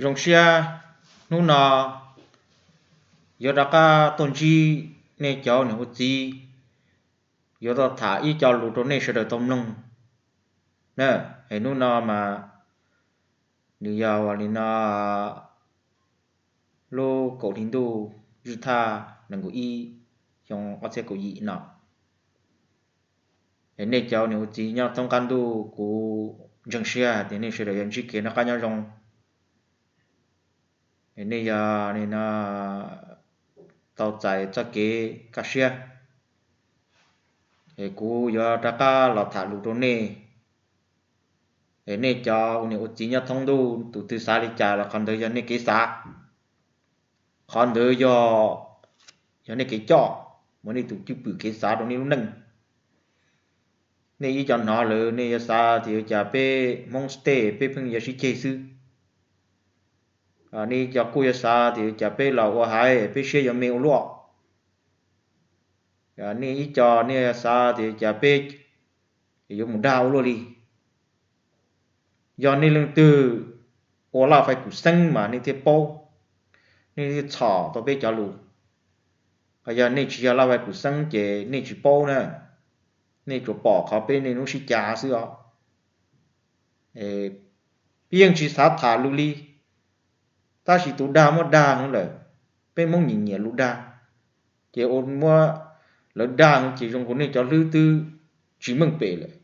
Zoo siab hnub no yuav rov qab tuaj ntsib nej cov niam ua txiv, yuav tau tham ib co lus rau nej sawv daws tau mloog na. Es hnub no mas nws yog ua li no, lub kaum hli ntuj zwj thaj nees nkaum ib, xyoo ob txhiab kaum yim no. Es nej cov niam ua txiv nyob thoob qab ntuj, kuv ntseeg siab hais tias nej sawv daws yuav ntsib kev noj qab nyob zoo. Es nej yog li no tau txais txoj kev kaj siab, es kuv yuav rov qab los tham lus rau nej. Es nej cov ua niam ua txiv nyob thoob ntuj, tus twg xav li cas los qhov ntawd yog nej kev xav. Qhov ntawd yog, yog nej kev coj, mas nej tus cwj pwm kev xav rau nej lub neej. Nej ib co hnov lawm nej yuav xav tias ua cas peb Hmoob State peb pheej yuav sib ceg xwb. Nej ib co kuj yuav xav tias ua cas peb los ua haiv peb siab yuav me ua luaj. Nej ib co nej yuav xav tias ua cas peb yuav mus dag ua luaj li. Yog nej leej twg ua laj fais kum xeeb mas nej thiaj paub, nej thiaj txhom tau peb cov lus. Ho yog nej tsis yog laj fais kum xeeb ces nej tsis paub na, nej tsuas pom qhov peb niaj hnub sib cav xwb os. Peb yeej tsis xav tham lus li, tab sis tus dag muab dag heev lawm, peb Hmoob nyiam nyiam lus dag, ces ua muab lawv dag heev ces zoo nkaus nej cov hlwb twb tsis meej pem lawm.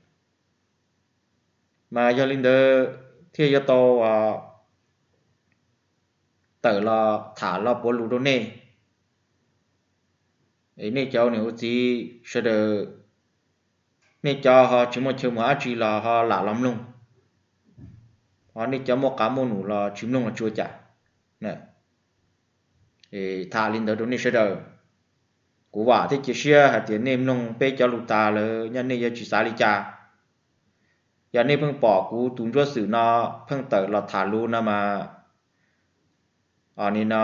Mas yog li ntawd thiaj yuav tau tawm los tham los puav lus rau nej. Es nej cov niam ua txiv sawv daws, nej cov ho tsis muaj chaw mus dab tsi los ho lam los mloog, ho nej cov muaj qab muaj num los tsis mloog los tsis ua cas. Tham li ntawd rau nej sawv daws. Kuv vam thiab cia siab hais tias nej mloog peb cov lus tas lawm nyaj nej yuav tsis xav li cas. Yog nej pheej pom kuv tus ntsuab xwm no pheej tawm los tham lus no mas, ni no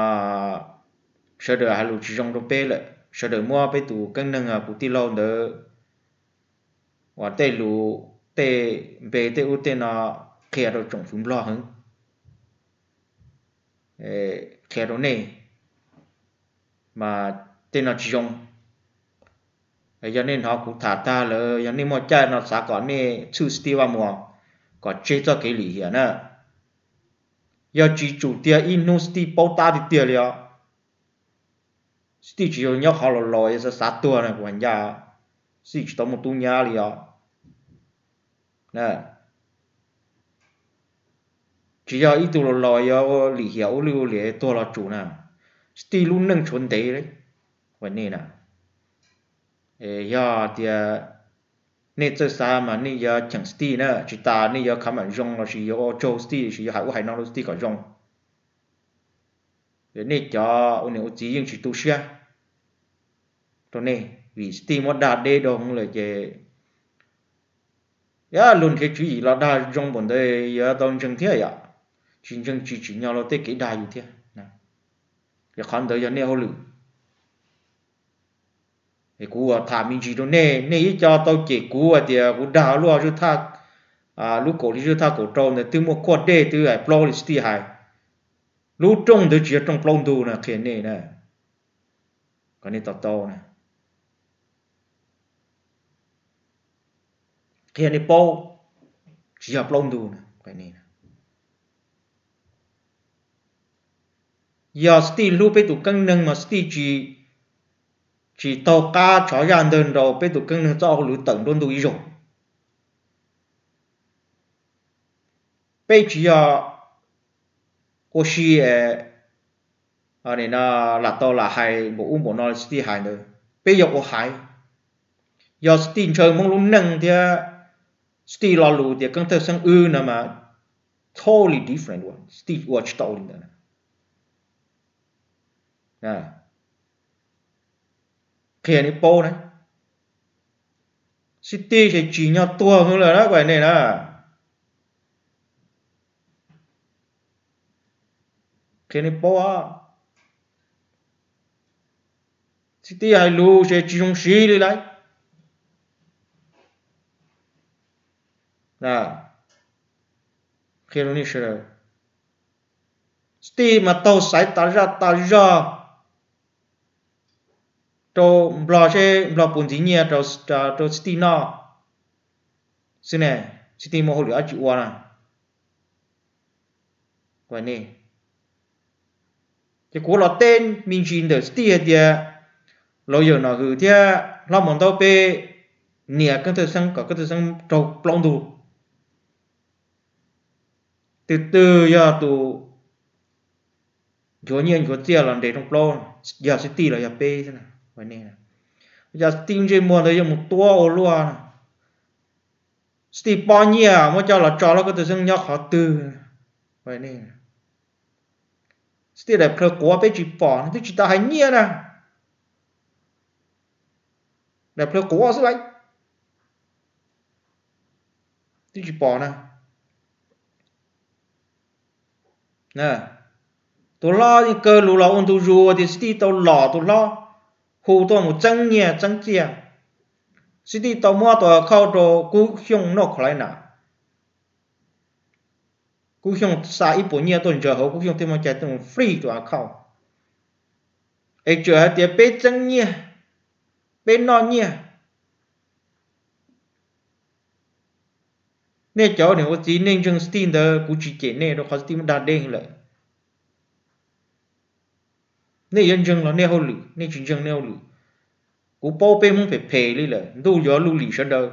sawv daws hais lus tsis zoo rau peb lawm, sawv daws muab peb tus keeb neeg kuv tij laug ntawd uas tej lus, tej npe tej ub tej no qhia rau tsoom fwv Nplog heev, qhia rau nej, mas tej no tsis zoo. Yog nej hnov kuv tham tag lawm, yog nej muaj caij no xav kom nej txhwj Steve Vaj Muas kom tseg txoj kev lim hiam na. Yog tsis tsum tiag ib hnub Steve paub tab tiag tiag li os. Steve tsis yog nyob qhov laus laus xav xav tuag na, kuv hais ncaj, Steve tsis tau muaj tub nyab li os. Tsis yog ib tug laus laus yuav ua lim hiam ua lwj ua liam tuag los tsum na. Steve lub neej tshuav ntev li. Ua nej na, yog tias nej txawj xav mas nej yuav cheem Steve na, tsis tas nej yuav khav mam zoo lossis yuav ua tsaug Steve lossis yuav hais ub hais no rau Steve kom zoo. Nej cov ua niam ua txiv yeej tsis tu siab rau nej, vim Steve muab dag deb dhau lawm ces yog luag nrhiav tswv yim los dag zoo npaum ntawd yuav tau ntseeg thiab yom. Tsis ntseeg tsis tsim nyog luag tej kev dag yus thiab. Qhov ntawd yog nej hauj lwm. Kuv tham me ntsis rau nej, nej ib co tau cem kuv hais tias kuv dag luaj, lub kaum hli zwj thaj kaum rau ntawd twb muaj kuaj dej twb hais plaub li Steve hais. Lub rooj ntawd tsis yog rooj plaub ntug na, qhia nej na, kom nej to taub na. Qhia nej paub, tsis yog plaub ntug na. Yog Steve hlub peb tus keeb neeg mas Steve tsis taug qab tshov zaj ntawd nraus peb tus keeb neeg txoj hauj lwm tawm nruab ntug ib zaug. Peb tsis yog ua si lam tau lam hais npaum ub npaum no Steve hais ntawd, peb yog ua haiv. Yog Steve ntshaw Hmoob lub neej thiab Steve lo lus tias keeb thawj xeeb wb no mas totally different, Steve ua tsis tau li ntawd. Qhia nej paub na, Steve ces tsim nyog tuag heev lawm na, kuv hais nej na. Qhia nej paub, Steve hais lus ces tsis zoo siv li lauj. Qhia rau nej sawv daws, Steve mas taug xaiv tas zaj tas zog rau Nplog seb Nplog puas ntxiv nyiaj rau Steve noj xwb ne, Steve muaj hauj lwm dab tsi ua na. Ces kuv los teb me ntsis ntawm Steve hais tias lawyer Nom Hwm thiab hlob Muas Ntaub peb nias Keeb Thawj Xeeb kom Keeb Thawj Xeeb raug plaub ntug. Tus twg yog tus nchuav nyiaj nchuav txiaj los nres rooj plaub, yog Steve los yog peb xwb? Yog Steve ntsej muag ntawd yuav mus tuab ua luaj. Steve pob nyiaj muab coj los tso hlob Keeb Thawj Xeeb nyob qhov twg? Steve daim plhaw quav peb tsis pom, twb tsis tau hais nyiaj na. Daim plhaw quav xwb lauj, twb tsis pom na. Tus hlob yeej kaw lus los ua ntu zus tias Steve tau lom tus hlob, hu tuaj mus txeeb nyiaj txeeb txiaj. Steve tau muab tus account rau Kub Xyooj North Carolina. Kub Xyooj xa ib puas nyiaj tuaj ntsaws hauv, Kub Xyooj thiaj muaj cai tuaj mus freeze tus account. Es tseem hais tias peb txeeb nyiaj, peb noj nyiaj. Nej cov niam ua txiv nej ntseeg Steve ntawd kuv tsis cem nej rau qhov Steve muab dag deb lawm. Nej yuav ntseeg los nej hauj lwm, nej tsis ntseeg nej hauj lwm. Kuv paub peb Hmoob phem phem li lawm, ntuj yuav luj lim sawv daws.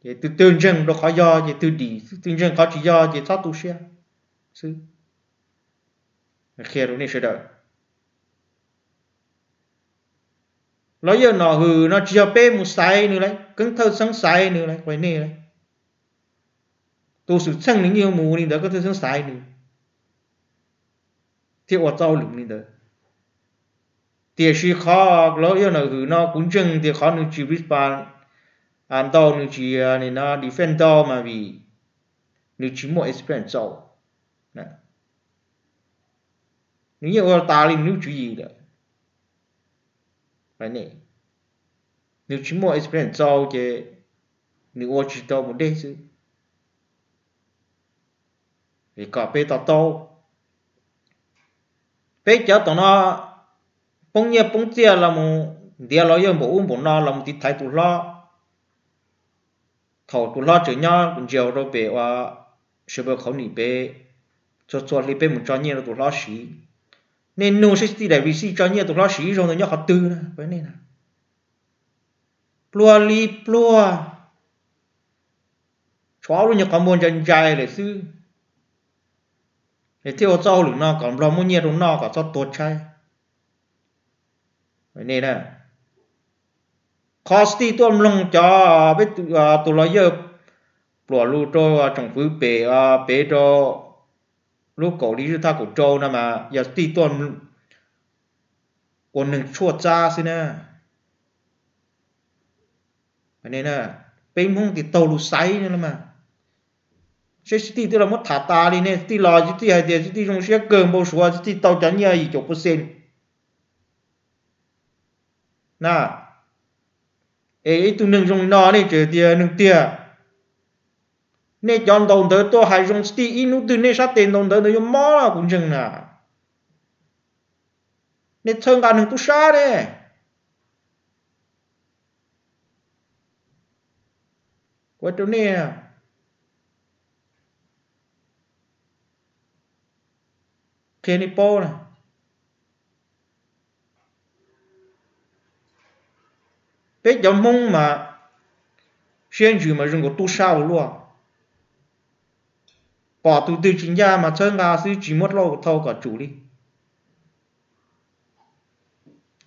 Ces tus twg ntseeg rau qhov yog ces tus dim, tus twg ntseeg qhov tsis yog ces txhob tu siab xwb. Qhia rau nej sawv daws, lawyer Nom Hwm no tsis yog peb mus xaiv nws lauj, Keeb Thawj Xeeb xaiv nws lauj, qhia nej lauj. Tus xwm txheej nws yeej yuav mus li ntawd, Keeb Thawj Xeeb xaiv nws thiaj ua txoj hauj lwm li ntawd. Tiam sis qhov lawyer Nom Hwm no kuv ntseeg tias qhov nws tsis respond ntau, nws tsis defend ntau mas vim nws tsis muaj experience txaus. Nws yeej ua tas li nws lub tswv yim lawm. Nws tsis muaj experience txaus ces nws ua tsis tau mus deb xwb. Es kom peb to taub, peb cov tom no poob nyiaj poob txiaj los mus ntiav lawyer npaum ub npaum no los mus tiv thaiv tus hlob. Thaum tus hlob tseem nyob ntsia rau pem uas Sherburne County pem, txhua txhua hli peb mus tso nyiaj rau tus hlob siv. Nej nug seb Steve daim receipt tso nyiaj tus hlob siv ib zaug ntawd nyob qhov twg na? Pluag li pluag, tshuav ob lub nyuag qhov muag ntsais ntsais lawm xwb. Es thiaj ua txoj hauj lwm no kom Nplog muaj nyiaj rau noj kom txhob tuag tshaib. Qhov Steve tuaj mloog cov peb tus lawyer pluam lus rau tsoom fwv pem, pem rau lub kaum hli zib thaj kaum rau no mas yog Steve tuaj ua neeg tshuaj txab xwb na. Peb Hmoob tis taug lus xaiv no mas, seb Steve twb los muab tham tas li ne, Steve los Steve hais tias Steve zoo siab kawg npau suav Steve tau cov nyiaj yim caum percent na. Es ib tug neeg zoo li no nej tseem tias neeg tiag. Nej cov ntaus ntawv tuaj hais zoo Steve, ib hnub twg nej sab tes ntaus ntawv ntawd yuav mob kuv ntseeg na. Nej txhawb nqa neeg tub sab ne. Ua rau nej qhia nej paub na. Peb cov Hmoob mas siab ntsws mas zoo nkaus tub sab ua luaj. Pom tus twg tsis ncaj mas txhawb nqa xwb, tsis muab lauj thau kom tsum li.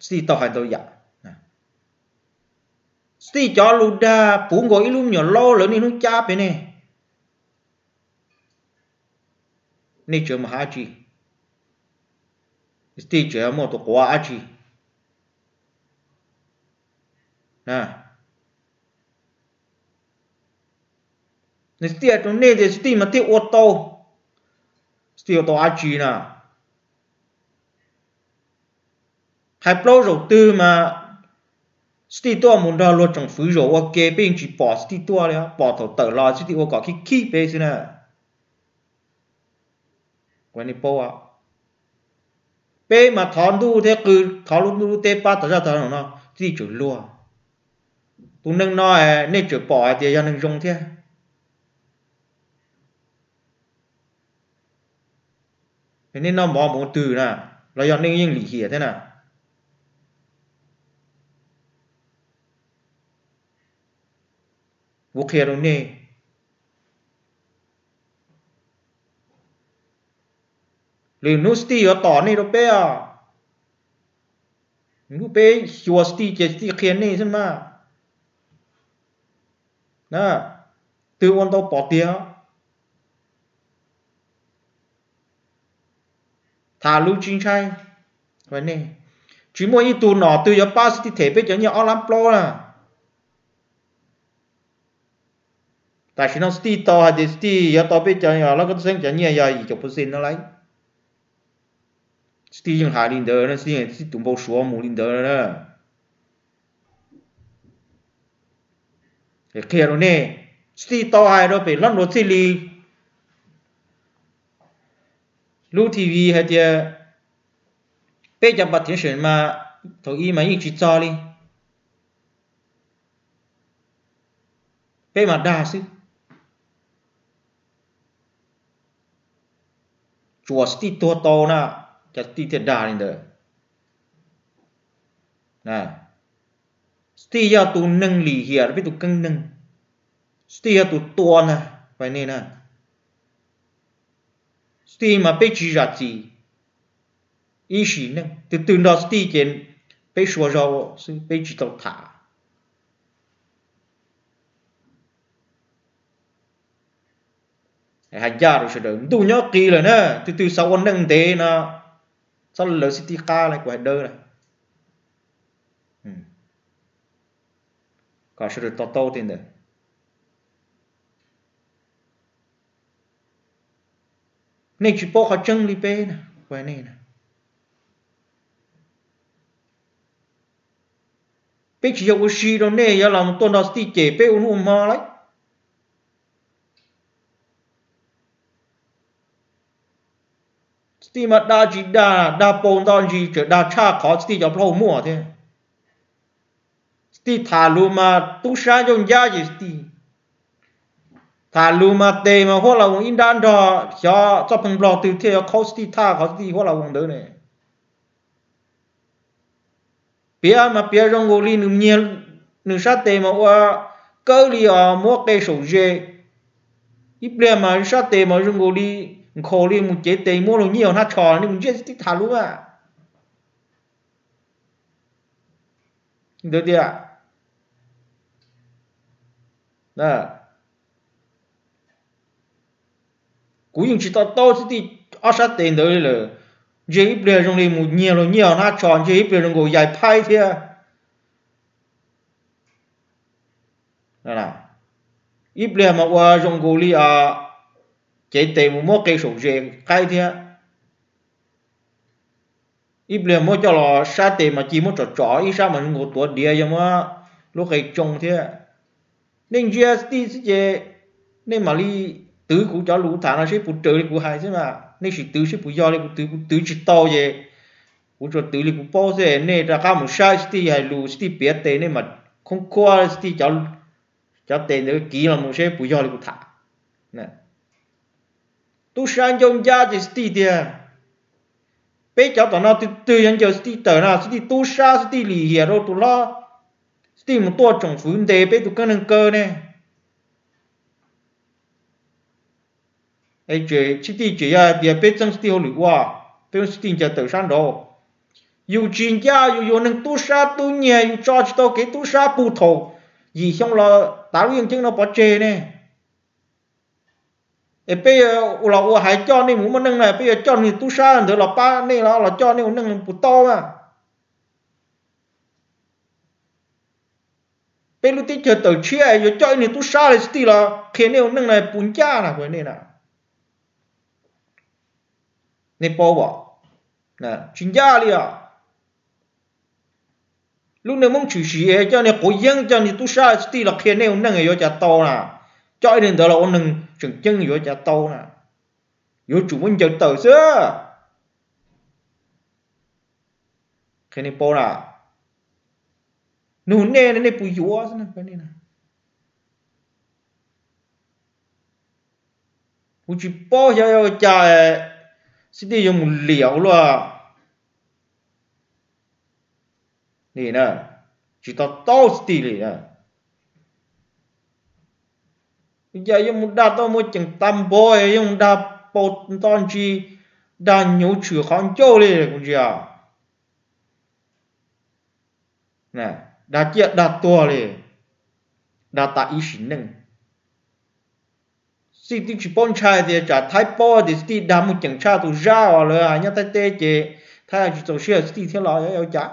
Steve tau hais ntau yam. Steve cov lus dag puv nkaus ib lub me nyuam laub lawv niaj hnub cab pem nej. Nej tseem mus hais dab tsi? Steve tseem muaj tus quav dab tsi? Nws tiaj rau nej tias Steve mas thiaj ua tau. Steve ua tau dab tsi na? Hais plaub zaum twg mas Steve tuaj mus nrog luag tsoom fwv zaum ua ke, peb yeej tsis pom Steve tuaj li, pom thaum tawm los Steve ua kom khib khib peb xwb na. Nej paub, peb mas thov ntuj thiab qw, thov lub ntuj lub teb pab tas zaj tas no, txij tseem luag. Tus neeg no nej tseem pom hais tias yog neeg zoo thiab. Nej noj mov mus twg na? Los yog nej yeej lim hiam thiab na? Kuv qhia rau nej, lwm hnub Steve yuav tom nej rau peb os. Hnub peb xyuas Steve ces Steve qhia nej xwb mas. Twg ua ntau pom tiag. Tham lus tsis ntshai. Tsis muaj ib tug nom twg yuav pab Steve them peb cov nyiaj ob lab plaub na. Tam sim no Steve tau hais tias Steve yuav tau peb cov, Lauj Kab Xeeb cov nyiaj yog yim caum percent no lauj. Steve yeej hais li ntawd, Steve tus npau suav mus li ntawd na. Qhia rau nej, Steve tau hais rau pem hlob Nruas Txhij Lis lub T V hais tias peb cov pa thiav seem mas thaum ub mas yeej tsis txog li. Peb mas dag xwb. Tsuas Steve tuag tau na, cas Steve thiaj dag li ntawd. Steve yog tus neeg lim hiam rau peb tus keeb neeg. Steve yog tus tua ntag, nej na. Steve mas peb tsis zam txim ib sim neej. Tus twg nrog Steve ces peb sua zog xwb, peb tsis tau tham. Hais ncaj rau sawv daws, ntuj nyob qis lawm na, tus twg xav ua neej ntev no txhob lawv Steve qab li kuv hais dawb na. Kom sawv daws to taub tej ntawd. Nej tsis paub qhov tseeb li peb na, nej na. Peb tsis yog ua si rau nej yuav los tuaj nrog Steve cem peb ua hnub ua hmo lauj. Steve mas dag tsis dag, dag paus nto ntsis, tseem dag tshaj qhov Steve cov plaub hau muaj thiab. Steve tham lus mas tub sab ncauj ncab ces Steve tham lus mas tes mas huab la voos ib nrab nrog xyov txoj pheej nplog twg thiaj yuav qhaub Steve thaj qhov Steve huab la voos ntawd ne. Piav mas piav zoo nkaus li nws nyiag, nws sab tes mas ua kawg li os, muab qe saum ze. Ib pliag mas sab tes mas zoo nkaus li nkhaus li mus cev tes muab luag nyiaj hnab tsho, nej mus ntsia Steve tham lus a. Ntawd tias, kuv yeej tsis to taub Steve ob sab tes ntawd li lawm. Ntsia ib pliag zoo li mus nyiag luag nyiaj hnab tsho, ntsia ib pliag zoo nkaus yais phaib thiab. Ib pliag mas ua zoo nkaus li cev tes mus muab qe saum ze qaib thiab. Ib pliag muab coj los sab tes mas cia muab tsom tsom ib sab mas zoo nkaus tuav diav yog muab lub qe tsoo thiab. Nej ntsia Steve xwb ces nej mam li twv kuv cov lus tham no seb puas raws li kuv hais xwb mas. Nej sim twv seb puas yog li kuv twv, kuv twv tsis tau ces kuv tsuas twv li kuv paub xwb. Nej rov qab mus saib Steve hais lus, Steve piav tes nej mam khoob khuab Steve cov tes ntawd kiv los mus seb puas yog li kuv tham. Tub sab ncauj ncab ces Steve tiag. Peb cov tom no twg twg yuav ncaws Steve tawm no, Steve tub sab, Steve lim hiam rau tus hlob, Steve mus tuaj tsoom fwv ntes peb tus keeb neeg kaw ne. Tsis tij tseem yog hais tias peb txeeb Steve hauj lwm ua, peb muab Steve ncaws tawm sab nraud. Yus tsis ncaj, yus yuav neeg tub sab tub nyiag, yus tso tsis tau kev tub sab puag thaum yim xyoo los tav lub yeej ceeb no pov tseg ne. Es peb los ua hais coj nej mus muaj neej na, peb yuav coj niag tub sab ntawd los pab nej los los coj nej ua neej puas tau na? Peb lub teb chaws tawm tshiab yuav coj ib niag tub sab li Steve los qhia nej ua neej na puas ncaj na kuv nej na? Nej paub as, tsis ncaj li os. Lub neej Hmoob tshwm sim coj niag quav yeeb coj niag tub sab Steve los qhia nej ua neej yuav cas tau na? Coj ib niag ntawd los ua neeg tseem ceeb yuav cas tau na? yuav tsum muab ncaws tawm xwb. Qhia nej paub na, nug nej, nej puas yuav xwb na. Kuv tsis paub xyov ua cas City yuav mus liam ua luaj li na, tsis to taub City li na. Cas yuav mus dag tau muaj ceem tas npaum, yuav mus dag pau nto ntsis, dag hnyuv tshwm qhov ncauj li kuv ntsia. Dag ciaj dag tuag li, dag tas ib sim neej. Xij twb tsis paub ntshai tias tsam Thaib paub tias Xij Tij dag muaj ceem tshaj tus Zab os, lawv hais nyob Thaib teb ces Thaib tsis txaus siab Xij Tij thiab los yuav ua cas?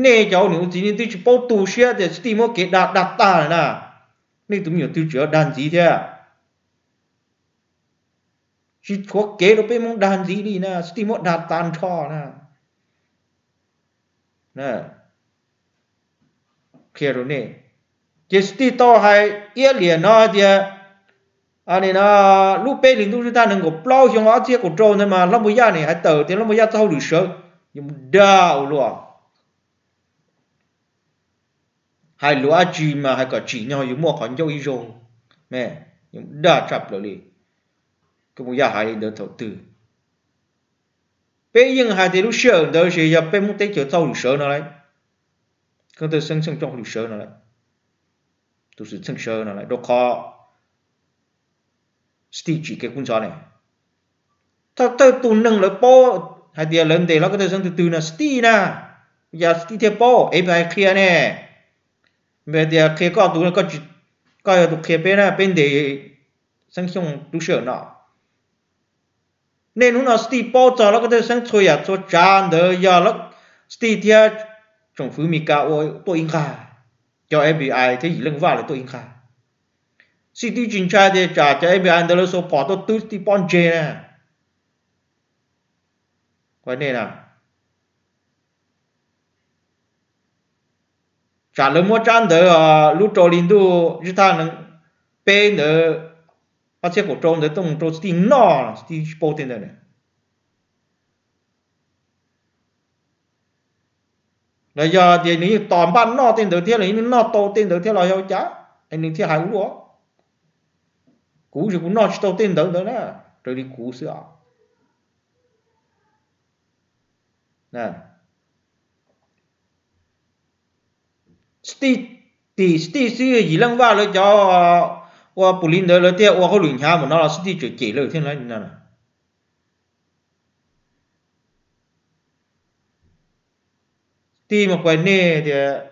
Nej cov niam ua txiv nej twb tsis paub tu siab tias Xij Tij muab kev dag dag tag lawm na. Nej tus me nyuam twg tseem dag ntxiv thiab? Tsis tshuav kev rau peb Hmoob dag ntxiv li na, Xij Tij muab dag tag nrho na. Qhia rau nej, ces Xij Tij tau hais iab liam no tias, lub peb hlis ntuj thaj nees nkaum plaub xyoo ob txhiab kaum rau ntawd mas Hlob Npuas Yaj nim hais tawm tias Hlob Npuas Yaj txoj hauj lwm sawv, yuav mus dag ua luaj. Hais lus dab tsi mas hais kom tsim nyog yus muaj qhov ncauj ib zaug, yuav mus dag tshaj plaws li. Koj Npuas Yaj hais li ntawd thaum twg? Peb yeej hais tias lub sij hawm ntawd ces yog peb Hmoob teb chaws txoj hauj lwm sawv no lawm, Koj Thawj Xeeb txheej txoj hauj lwm sawv no lawm, tus xwm txheej sawv no lawm, rau qhov Xij Tij tsim kev kub ntxhov ne. Thawj thawj tus neeg lawv paub hais tias lawv ntes Hlob Koj Thawj Xeeb twg twg no Xij Tij na, yog Xij Tij thiaj paub, es peb hais qhia ne, peb tias qhia koj tus, koj yog tus qhia peb na, peb ntes Xeeb Xyooj lub sij hawm no. Nej hnub no Xij Tij paub txog Hlob Koj Thawj Xeeb txhua yam txhua tsav ntawd yog Xij Tij thiab tsoom fwv Mes Kas ua tuaj ib nqag, cov F B I thiab Yim Leej Vaj lawv tuaj ib nqag. Xij Tij tsis ntshai tias tsam cov F B I ntawd lawv xuas phom tuaj twb Xij Tij pob ntseg na. Tsam lawv muab tsab ntawv lub rau hli ntuj zib thaj peb ntawd, ob txhiab kaum rau ntawd tuaj mus rau Xij Tij noj, Xij Tij tsis paub tej ntawd na. Los yog tias nws yeej tos npaj noj tej ntawd thiab los yeej noj tau tej ntawd thiab los yog ua cas es nws thiaj hais ua luaj? Kuv ces kuv noj tsis tau tej ntawd ntawd na, raws li kuv xwb os. Xij Tij, tim Xij Tij xwb, Yim Leej Vaj lawv cov ua pus li ntawd lawv thiaj ua hauj lwm hnyav npaum no los Xij Tij tseem cem lawv thiab no. Xij Tij mas kuv hais nej tias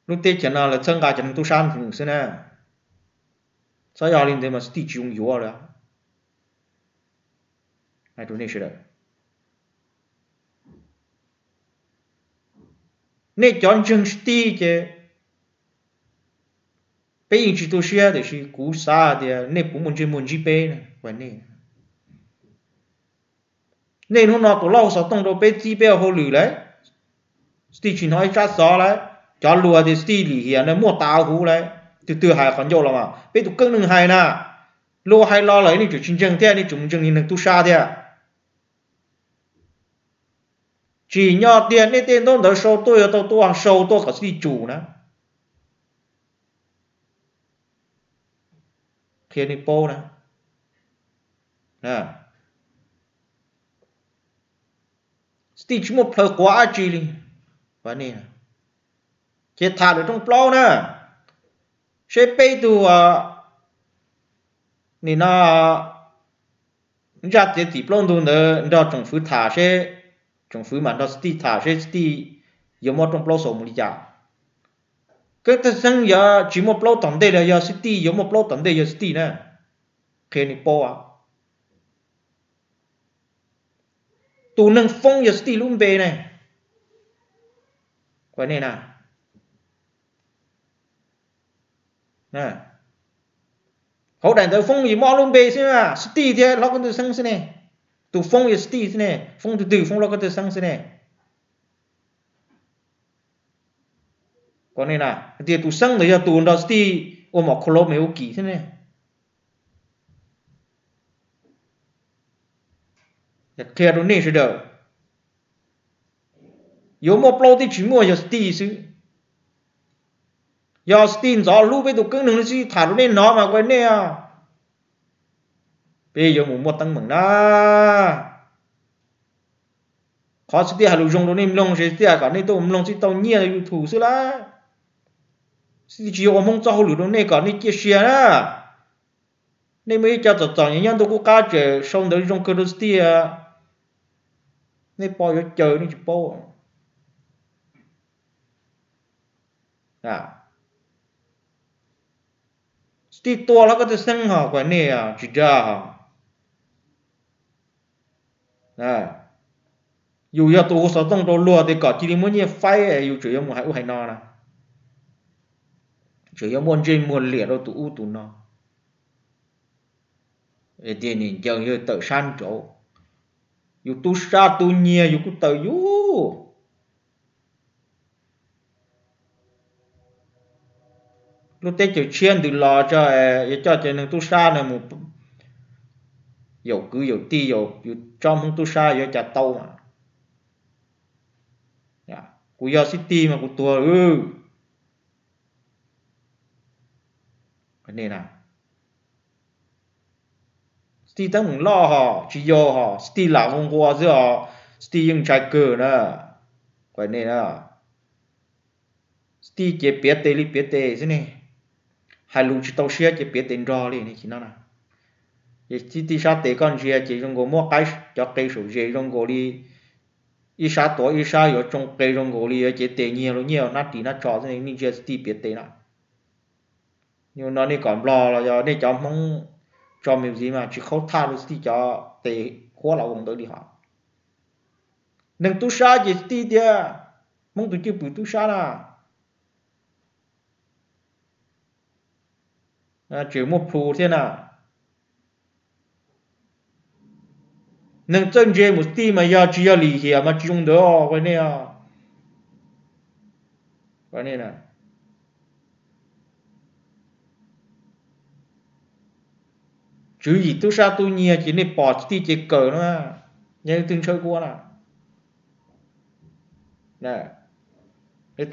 lub teb chaws no lawv txhawb nqa cov neeg tub sab xwb na. Txhob yog li ntawd mas Xij Tij tsis zoo yuav lawm. Nej cov ntseeg Xij Tij ces peb yeej tsis tu siab tiam sis kuv xav tias nej puas muaj ntsej muag ntsib peb na. Nej hnub no tus lauj xov tooj rau peb txib peb ua hauj lwm lawm, Xij Tij tsis hnov ib tsab xov lawm. Cov luag tias Xij Tij lim hiam no muaj tas huv lawm, twg twg hais qhov ncauj los mas peb tus keeb neeg hais na. Luag hais los lawm nej tseem tsis ntseeg thiab nej tseem mus ntseeg li neeg tub sab thiab. Tsim nyog tiag nej tej ntaub ntawv sau tuaj yuav tau tuaj sau tuaj kom Xij Tij tsum na. Qhia nej paub na, Xij Tij tsis muaj plhaw quav dab tsi li. Ces tham lawm rooj plaub na, seb peb tug nim no zaj txiav txim plaub ntug ntawd nrog tsoom fwv tham seb, tsoom fwv mam nrog Xij Tij tham seb Xij Tij yuav muab rooj plaub xaus mus li cas. Koj Thawj Xeeb yog tsis muaj plaub tom ntej los yog Xij Tij yuav muaj plaub tom ntej yog Xij Tij na. Qhia nej paub, tus neeg foob yog Xij Tij lub npe ne. Hauv daim ntawv foob yog muaj ob lub npe xwb, Xij Tij thiab Hlob Koj Thawj Xeeb xwb ne. Tus foob yog Xij Tij xwb ne, foob twg twg foob Hlob Koj Thawj Xeeb xwb ne. Hais tias tus Xeeb ntawd yog tus nrog Xij Tij ua mom khau laus me ua kim thiab ne. Qhia rau nej sawv daws, yuav muaj plaub twb tsis muaj, yog Steve xwb. Yog Steve ntxov hlub peb tus keeb neeg li xwb tham rau nej hnov mas kuv nej, peb yuav mus muaj teeb meem na. Qhov Steve hais lus zoo rau nej mloog ces Steve kom nej tuaj mloog Steve tau nyiaj YouTube xwb lawm. Steve tsis yuav ua Hmoob txoj hauj lwm rau nej kom nej ciaj sia na. Nej muaj ib co txom txom nyem nyob ntuj qub qab tseem sau ntawv zoo kawg rau Steve, nej pom yuav caw nej tsis paub. Steve tua hlob Kab Tij Xeeb hos kuv nej tsis dag hos. Yus yog tus hu xov tooj rau luag tias kom cia li muab nyiaj faib, yus tseem yuav mus hais ub hais no na. Tseem yuav muaj ntsej muag liam rau tus ub tus no. Tias niam ncees yog tawm sab nraud, yus tub sab tub nyiag yus kuj tawm yus. Lub teb chaws tshiab ntws los tso, yuav coj cov neeg tub sab no mus yaum kwv yaum tij, yus tsob Hmoob tub sab yuav cas tau mas. Kuv yog Xib Tij mas kuv tuag. Xib Tij teeb meem loj hos tsis yau hos, Xib Tij lam nqua nqua xwb os, Xib Tij yeej ntshai kawg na. Kuv nej na, Xib Tij ces piav tes li piav tes xwb ne, hais lus tsis tau siab ces piav tes nrog li ne. Ces no na, ces Xib Tij sab tes koj ntsia ces zoo nkaus muab qaib cov qe saum zes zoo nkaus li ib sab tuav ib sab yuav tsoo qe zoo nkaus li yuav cev tes nyiag luag nyiaj hnab ris hnab tsho xwb ne, nej ntsia Xib Tij piav tes na. Yog no nej kom Nplog los yog nej cov Hmoob tso music mas tsis qhaub thaj rau Xib Tij cov tes huab los ua ntawd li hos. Neeg tub sab ces Xib Tij tias, Hmoob tus cwj pwm tub sab na, tseem muaj plhus thiab na. Neeg txawj ntse mus Xib Tij mas yog tsis yog lim hiam mas tsis zoo ntawd os nej. Tswv yim tub sab tub nyiag ces nej pom Xib Tij ces kawm no, yog leej twg ntshai kuv na.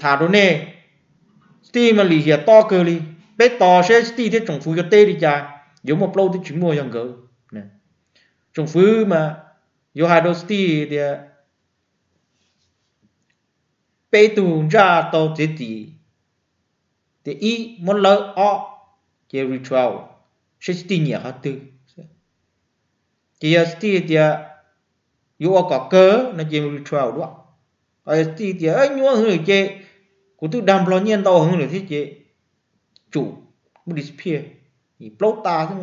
Tham rau nej, Xib Tij mas lim hiam tob kawg li. Peb tos seb Xib Tij thiab tsoom fwv yuav teb li cas, yuav muaj plaub twb tsis muaj yog nkawd. Tsoom fwv mas yuav hais rau Xib Tij tias peb tug ntsaj tau txiav txim, tias ib muab lawv, ob ces retrial, seb Xib Tij nyiam qhov twg. Ces yog Xib Tij tias yuav ua kom kawg no ces retrial dua. Ho yog Xib Tij tias nyuaj heev lawm ces kuv twb dag Nplog nyiaj ntau heev lawm thiab ces tsum muab disappear, plaub tas xwb.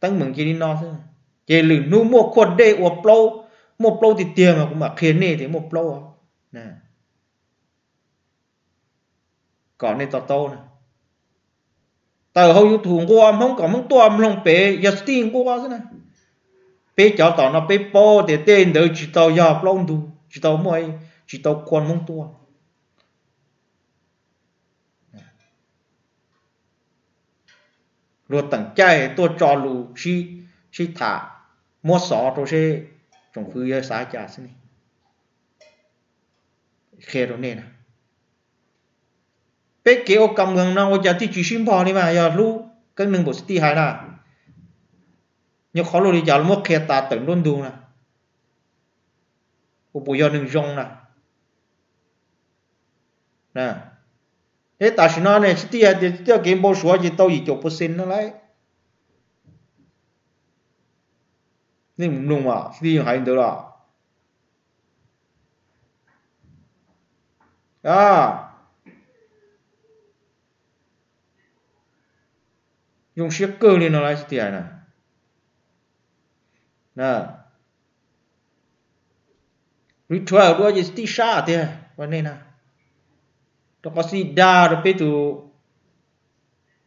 Teeb meem cia li no xwb. Ces lwm hnub muaj khuaj dej ua plaub, muaj plaub tiag tiag mas kuv mam qhia nej tias muaj plaub. Kom nej to taub na. Tawm hauv YouTube nqua Hmoob kom Hmoob tuaj mloog pem, yog Xib Tij nqua xwb na. Peb cov tom no peb paub tias tej ntawd tsis tau yog plaub ntug, tsis tau muaj, tsis tau khua Hmoob tuaj. Luag teem caij tuaj tso lus sib tham, muab xov rau seb tsoom fwv yuav xav cas xwb ne. Qhia rau nej na, peb kev ua kam mus no ua cas twb tsis sib npog li mas yog hlub keeb neeg npaum Xib Tij hais na. Nyuag qhov luaj li cas los muab qhia tas tawm nruab ntug na, ua puas yog neeg zoo na. Eb, tam sim no ne Xib Tij hais tias Xib Tij kev npau suav ces tau yim caum percent no lauj. Nej mus mloog mas Xib Tij hais ntawd los zoo siab kawg li no lauj, Xib Tij hais na. Retrial dua ces Xib Tij sab tiag ua nej na. Rau qhov Xib Tij dag rau peb tus,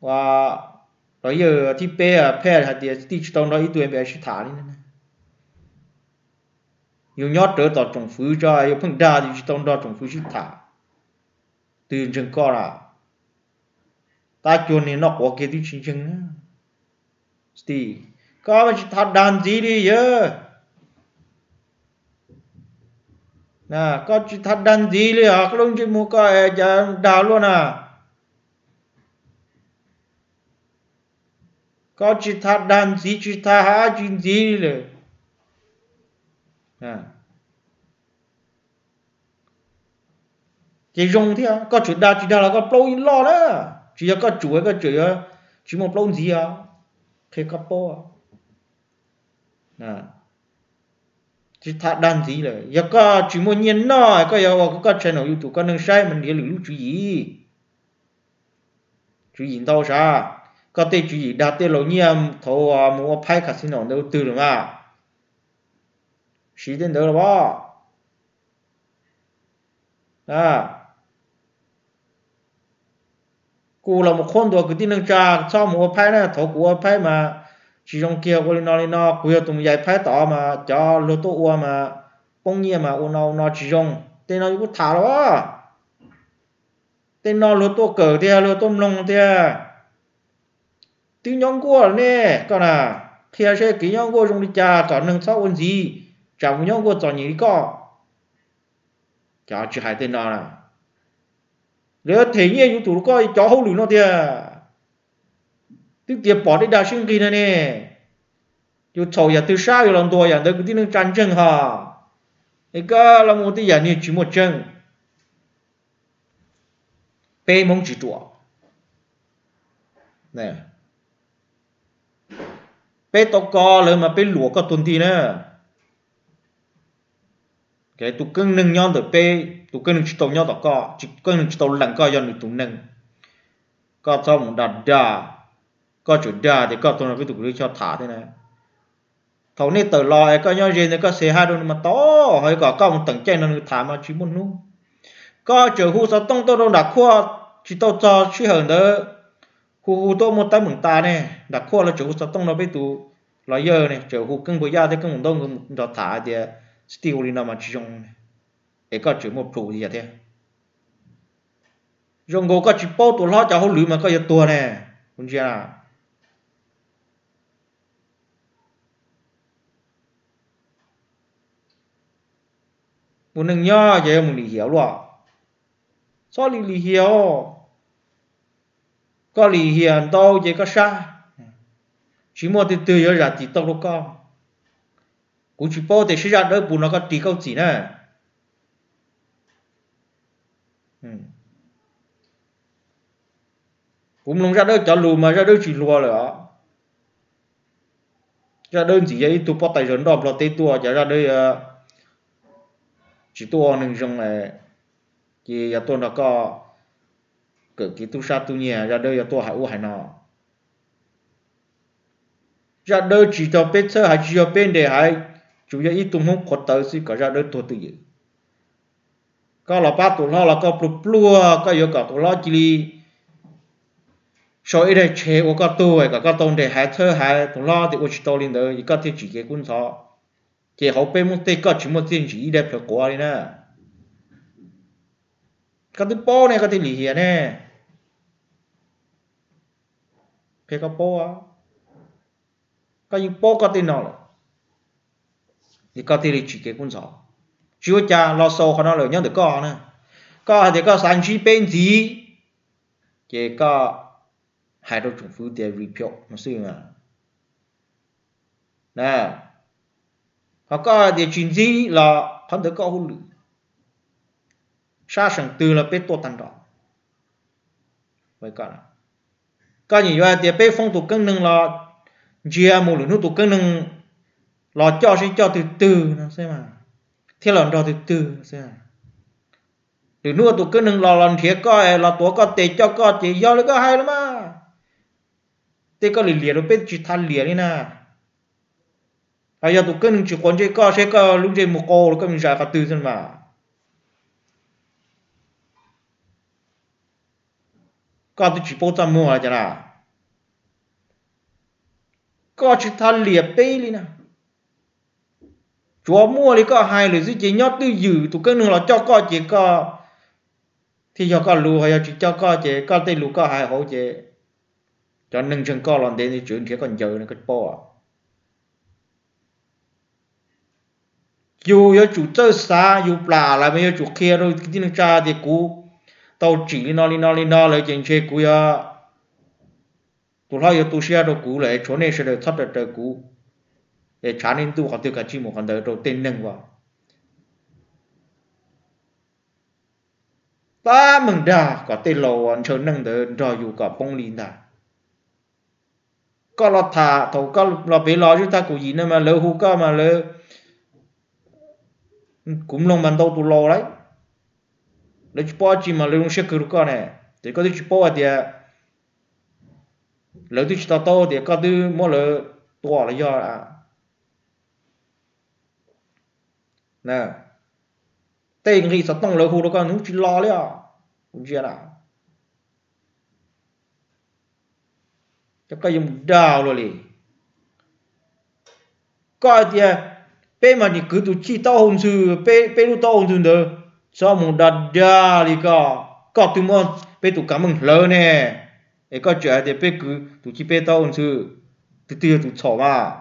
ua, los yawg thib peb phem hais tias Xib Tij tsis tau nrog ib tug M P sib tham li. Yus nyob rawv tom tsoom fwv tso yus pheej dag yus tsis tau nrog tsoom fwv sib tham. Twg ntseeg koj lawm? Tab cuag niag noj quav kiag twb tsis ntseeg na. Koj tsis tau dag ntxiv li yawg. Koj tsis tau dag ntxiv li os, koj lub ntsej muag koj es cas dag luaj na. Koj tsis tau dag ntxiv, tsis tau hais dab tsi ntxiv li lawm. Ces zoo thiab, koj tseem dag tsis dag los koj plaub yeej loj na. Tsis yog koj tsum koj tseem yuav tsis muaj plaub ntxiv os. Qhia koj paub, tsis tau dag ntxiv lawm. Yog koj tsis muaj nyiaj noj, koj yuav ua koj channel YouTube koj neeg saib mas nrhiav lwm lub tswv yim. Tswv yim ntau sav. Koj tej tswv yim dag tej laus nyiaj thaum mus ua phaib casino ntawd twg lawm mas. Siv tej ntawd los as. Kuv los mus qhuab ntuas kwv tij neej tsa txhob mus ua phaib na, thaum kuv ua phaib mas tsis zoo kiag, ua li no li no, kuv yog tus mus yais phaib tod mas cov luag tuaj ua mas poob nyiaj mas ua no ua no tsis zoo. Tej no kuv tham los as. Tej no luag tuaj kawm tiag, luag tuaj mloog tiag. Twb nyob nkuaj ne, koj na, qhia seb kev nyob nkuaj zoo li cas kom neeg txhob ua ntxiv, tsam mus nyob nkuaj txom nyem li koj. Cov tsis hais tej no na, lawv them nyiaj yuav tus koj cov hauj lwm no tiag. Twb tias pom dej dag sib nqig no ne, yus txhaum yam twg sab yuav los ntuas yam ntawd kwv tij neej tsa ntseeg ho. Es koj los mus ua tej yam niag tsis muaj tseeb. Peb Hmoob tsis ruam. Peb tau ko lawm mas peb luam koj tuag nti na. Tus keeb neeg nyob ntawm peb, tus keeb neeg tsis tau nyob tom koj, tus keeb neeg tsis tau lees koj yog nws tus neeg. Koj txhob mus dag dag, koj tseem dag tias koj tuaj nrog peb tus kwv tij Hmoob tham thiab na. Thaum nej tawm los es koj nyob ze ntawd koj xes haj rau nws mas tau, ho kom koj mus teem caij nrog nws tham mas tsis muaj hnub. Koj tseem hu xov tooj tuaj rau Nram Khuaj tsis tau txog sij hawm ntawd, hu hu tuaj muaj teeb meem tas ne, Nram Khuaj los tseem hu xov tooj rau peb tus los yawg ne, tseem hu Keeb Npuas Yaj thiab Keeb Npuas Ntaub nkawd nrog tham hais tias txiv tij ua li no mas tsis zoo, es koj tseem muaj plhus li cas thiab. Zoo nkaus koj tsis paub tus hlob cov hauj lwm mas koj yuav tuag ne, kuv ntsia. Ua neej nyob ces yuav mus lim hiam luaj, txhob lim lim hiam os. Koj lim hiam ntau ces koj sab, tsis muaj twg twg yuav zam txim tau rau koj. Kuv tsis paub tias seb zaj dawb puas nrog koj ris koj txim na. Kuv mloog zaj dawb cov lus mas zaj dawb tsis hluas lawm os. Zaj dawb ntxim yog ib tug pob tais zaws nroj nplog teb tuaj, ces zaj dawb tsis tuaj ua neeg zoo, ces yog tuaj nrog koj kawm kev tub sab tub nyiag, zaj dawb yuav tuaj hais ub hais no. Zaj dawb tsis yog peb txhawb hais, tsis yog peb nres hais, tsuas yog ib tug Hmoob qhuav tawv xwb kom zaj dawb tuag twj ywm. Koj los pab tus hlob los koj pluag pluag, koj yuav kom tus hlob cia li sau ib daig tshev ua koj tug kom koj tau nres hais txhawb hais tus hlob tias ua tsis tau li ntawd es koj thiaj tsim kev kub ntxhov. Ces hauv peb Hmoob tej koj tsis muaj txiaj ntsig ib daig plhaws quav li na. Koj twb paub ne koj thiaj lim hiam ne. Qhia koj paub, koj yeej paub koj tej no lawm, es koj thiaj li tsim kev kub ntxhov. Tsis ua cas, los xaus qhov no lawm nyob ntawm koj na. Koj hais tias koj xav ntsib peb ntxiv, ces koj hais rau tsoom fwv tias repeat no xwb. Ho koj hais tias tsis ntxib los qhov ntawd koj hauj lwm, sab seem twg los peb tuaj tag nrho. Koj nyiam yuav hais tias peb foob tus keeb neeg los ntsia mus lwm hnub tus keeb neeg los coj seb coj twg twg no xwb, thiab los nrog twg twg xwb. Lwm hnub tus keeb neeg los los nrhiav koj los tuav koj tes coj koj ces yog li koj hais los mas. Tej koj lim liam rau peb tsis tau liam li na. Yog tus keeb neeg tsis quav ntsej koj seb koj lub ntsej muag qau los koj mus zais qhov twg xwb mas. Koj twb tsis paub txaj muag cas na. Koj tsis tau liam peb li na. Tsuav muaj li koj hais lawm xwb ces nyob twj ywm tus keeb neeg los coj koj ces koj thiaj yog koj lus, ho yog tsis coj koj ces koj tej lus koj hais hauv ces Cov neeg ntseeg koj los ntev ntev tseem nrhiav koj ncaws no koj paub. Yus yuav tsum txawj xav, yus plam lawm mas yuav tsum qhia rau kwv tij neej tsa tias kuv tau tsim li no li no li no lawm ces ntshe kuv yuav, tus hlob yuav tu siab rau kuv lawm, tshuav nej sawv daws txhob raws raws kuv, es tshav nej ntuj qhov twg kav tsij mus qhov ntawd rau tej neeg uas tab meeg dag kom tej laus uas ntshaw neej ntawd nrog yus kom poob li ntag. Koj los tham thaum koj los pem los zib tag kaum yim no mas lawv hu koj mas lawv, kuv mloog mas ntau tus laus lawm, lawv tsis paub dab tsi mas lawv zoo siab kawg rau koj ne. Ces koj twb tsis paub hais tias lawv twb tsis to taub tias koj twb muab lawv tua los yog tej nqi xov tooj lawv hu rau koj hnub tsis los li os. Kuv ntsia na, cov koj yuav mus dag luaj li. Koj hais tias peb mas nim kwv tus chij taub hau ntxhw, peb lub taub hau ntxhw ntawd, txhob mus dag dag li koj, koj twb muab peb tus kav meej hlawv ne, es koj tseem hais tias peb kwv tus chij peb taub hau ntxhw, twg twg yog tus txhaum mas.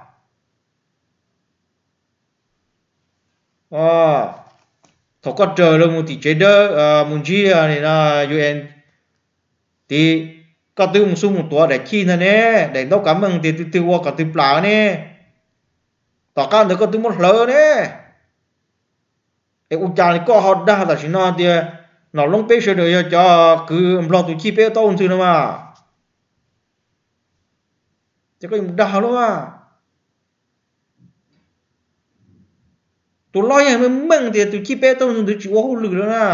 Thaum koj raws lawv mus tim tsev dawb mus ntsib UN tid, koj twb mus xub mus tuav daim chij ntag ne, daim ntaub kav meej tias twg twg ua kom twg plam ne, tom qab ntawd koj twb muab hlawv ne. Es ua cas koj ho dag tam sim no tias nom loob peb sawv daws yog cov kwv nplog tus chij peb taub hau ntxhw no mas? Ces koj yuav mus dag luaj mas. Tus hlob yeej meej meej tias tus chij peb taub hau ntxhw ntawd tsis ua hauj lwm lawm na,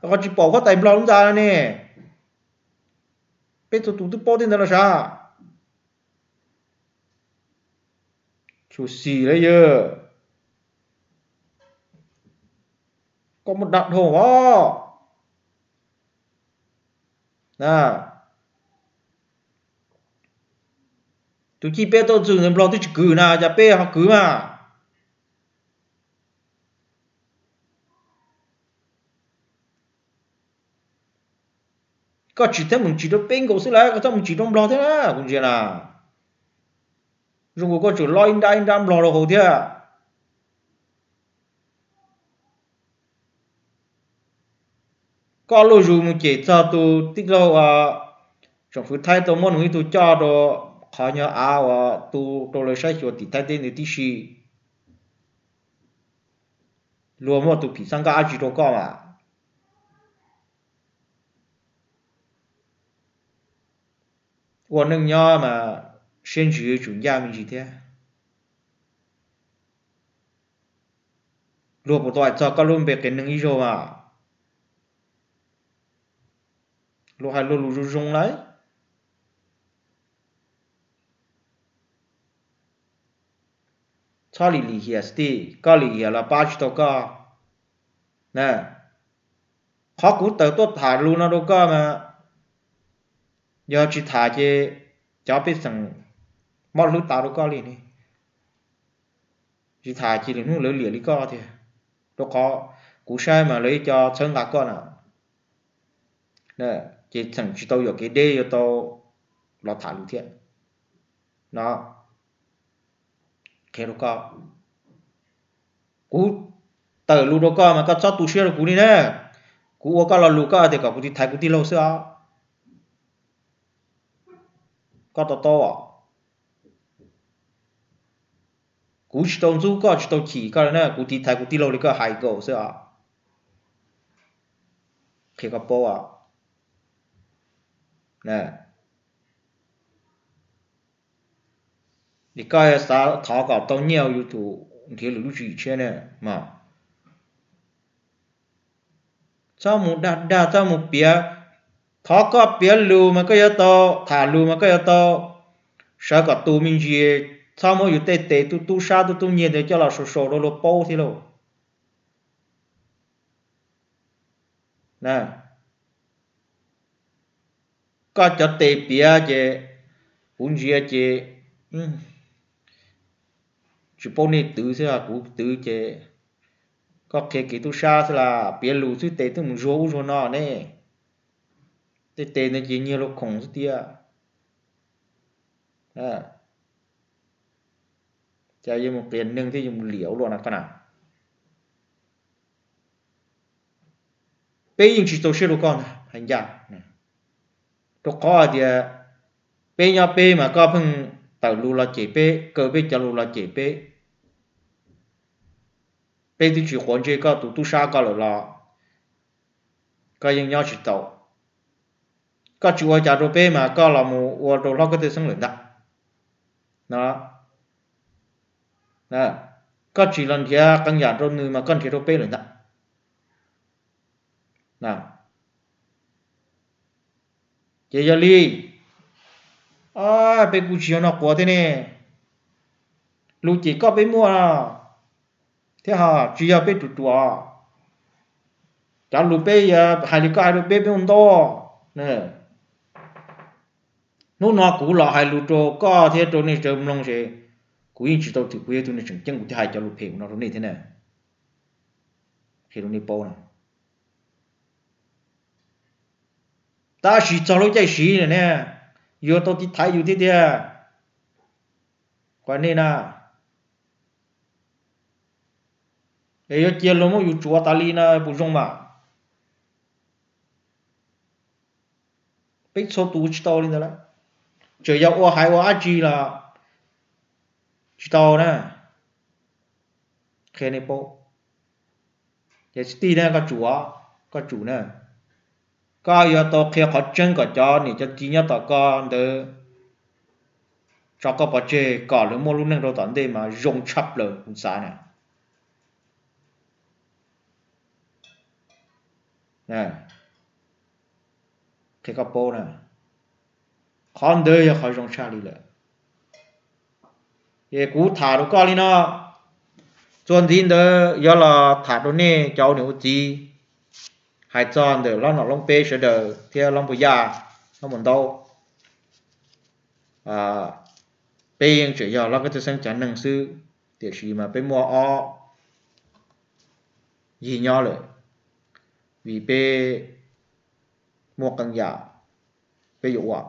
qhov tsis pom huab tais nplog lub ntxa ne. Peb txhua tus twb paub tej ntawd los sav. Xyuam xim lawm yawg, koj muab dag dhau os. Tus chij peb taub hau ntxhw ntawd nplog twb tsis kwv na, cas peb ho kwv mas? Koj tsim thiab mus tsim rau peb nkaus xwb lawm, koj txhob mus tsim rau nplog thiab na, kuv ntsia na. Zoo nkaus koj tseem lob ib nrab ib nrab nplog rau hauv thiab. Koj luj zus mus cem txog tus tij laug uas tsoom fwv Thaib tau muab nws ib tug coj rau qhov nyuag av uas tu rau lawv saib xyuas tim Thaib teb ntawd tib si. Luag muaj tus phim xab nkaj dab tsi rau koj mas? Ua neej nyob mas siab ntsws yuav tsum ncaj me ntsis thiab. Luag puas tau hais txog koj lub npe qias neeg ib zaug mas? Luag hais luag lus zoo zoo lawm. Txhob lim lim hiam xwb, koj lim hiam los pab tsis tau koj. Qhov kuv tawm tuaj tham lus no rau koj mas, yog tsis tham ces cov pej xeem mob hlwb tas rau koj li ne. Tsis tham ces lwm hnub lawv liam li koj tiag, rau qhov kuv saib mas lawv ib co txhawb nqa koj na. Ces tseem tsis tau yuam kev deb yuav tau los tham lus thiab no. Qhia rau koj, kuv tawm lus rau koj mas koj txhob tu siab rau kuv li na. Kuv ua koj lo lus koj tias kom kuv tiv thaiv kuv tij laug xwb os. Koj to taub os. Kuv tsis tau ntxub koj, tsis tau chim koj li na, kuv tiv thaiv kuv tij laug li koj hais nkaus xwb os. Qhia koj paub os. Es koj xav thov kom tau nyiaj ua YouTube nrhiav lwm lub tswv yim tshiab ne mas, txhob mus dag dag, txhob mus piav. Thov koj piav lus mas koj yuav tau, tham lus mas koj yuav tau sawv kom tus me ntsis, txhob muab yus tej tes tub tub sab tub tub nyiag ntawd coj los sau sau rau luag paub thiab lauj. Koj cov tes piav ces kuv ntsia ces tsis paub nej twv xwb, kuv twv ces koj qhia kev tub sab xwb las, piav lus xwb tes twb mus zuag ub zuag no ne. Tej tes ntawd ces nyiag luag khoom xwb tiag. Cas yuav mus qias neeg thiab yuav mus liam ua luaj na koj na. Peb yeej tsis txaus siab rau koj ntag hais ncaj, rau qhov hais tias peb nyob peb mas koj pheej tawm lus los cem peb, kaw peb cov lus los cem peb. Peb twb tsis quav ntsej koj tus tub sab koj lawm los koj yeej nyob tsis tau. Koj tsis ua cas rau peb mas koj los mus ua rau hlob Kab Twj Xeeb lawm ntag. Koj tsis los nrhiav qee yam rau nws mas koj nrhiav rau peb lawm ntag. Ces yog li, peb kuj tsis yog noj quav thiab ne. Lus cem koj peb muaj thiab ho tsis yog peb ruam ruam. Cov lus peb yuav hais li koj hais rau peb, peb ua ntau. Hnub no kuv los hais lus rau koj thiab rau nej sawv mloog ces kuv yeej tsis tau twm kuv yog tus neeg tseem ceeb kuv thiaj hais cov lus phem no rau nej thiab na. Qhia rau nej paub na. Tab sis txog lub caij siv lawm ne, yuav tau tiv thaiv yus thiab tiag. Qhov nej na, es yuav cia luag muab yus tsuav tas li no puas zoo mas? Peb txhua tus tsis tau li ntawd lawm. Tseem yog ua haiv ua dab tsi los tsis tau na. Qhia nej paub. Ces tij na, koj tsum, koj tsum na, koj yuav tau qhia qhov tseeb kom cov niam cov txiv nyob tom koj ntawd tso koj pov tseg kom lawv muaj lub neej rau tom ntej mas zoo tshaj plaws kuv xav na. Qhia koj paub na, qhov ntawd yog qhov zoo tshaj li lawm. Ces kuv tham rau koj li no, txuas ntxiv ntawd yuav los tham rau nej cov ua niam ua txiv, hais txog ntawm hlob Nom Loob peb sawv daws thiab hlob Npuag Yaj, hlob Muas Ntaub. Peb yeej tseem yog hlob Kab Twj Xeeb cov neeg xwb, tiam sis mas peb muaj ob yig nyob lawm, vim peb muaj qee yam peb yuav ua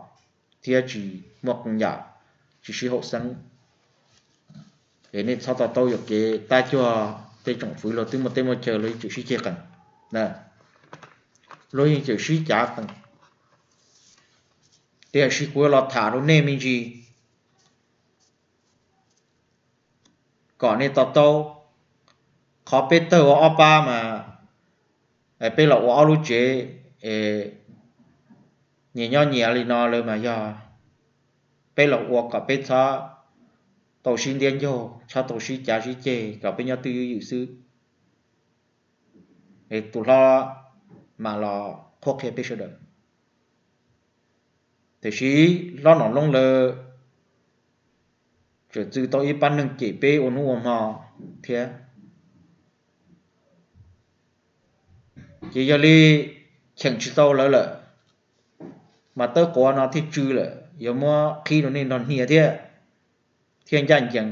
thiab tsis muaj qee yam tsis sib haum xeeb. Es nej txhob to taub yuam kev tab cuag tej tsoom fwv luag twb muaj teb muaj chaw luag yeej tseem sib ceg qees, luag yeej tseem sib cav qees. Tiam sis kuv yuav los tham rau nej me ntsis kom nej to taub. Qhov peb tawg ua ob pab mas peb los ua ob lub tsev, nyias nyob nyias li no lawm mas yog peb los ua kom peb txhob tau sib ntiab ncaug, txhob tau sib cav sib ceg, kom peb nyob twj ywm ywm xwb. Tus hlob mam los qhuab qhia peb sawv daws. Tiam sis hlob Nom Loob lawv tseem txwv tau ib pab neeg cem peb ua hnub ua hmo thiab. Ces yog li cheem tsis tau lawv lawm, mas tawb quav no thiaj tsw lawm, yuav muab qhib rau nej nrog hnia thiab, thiaj ncaj ncees.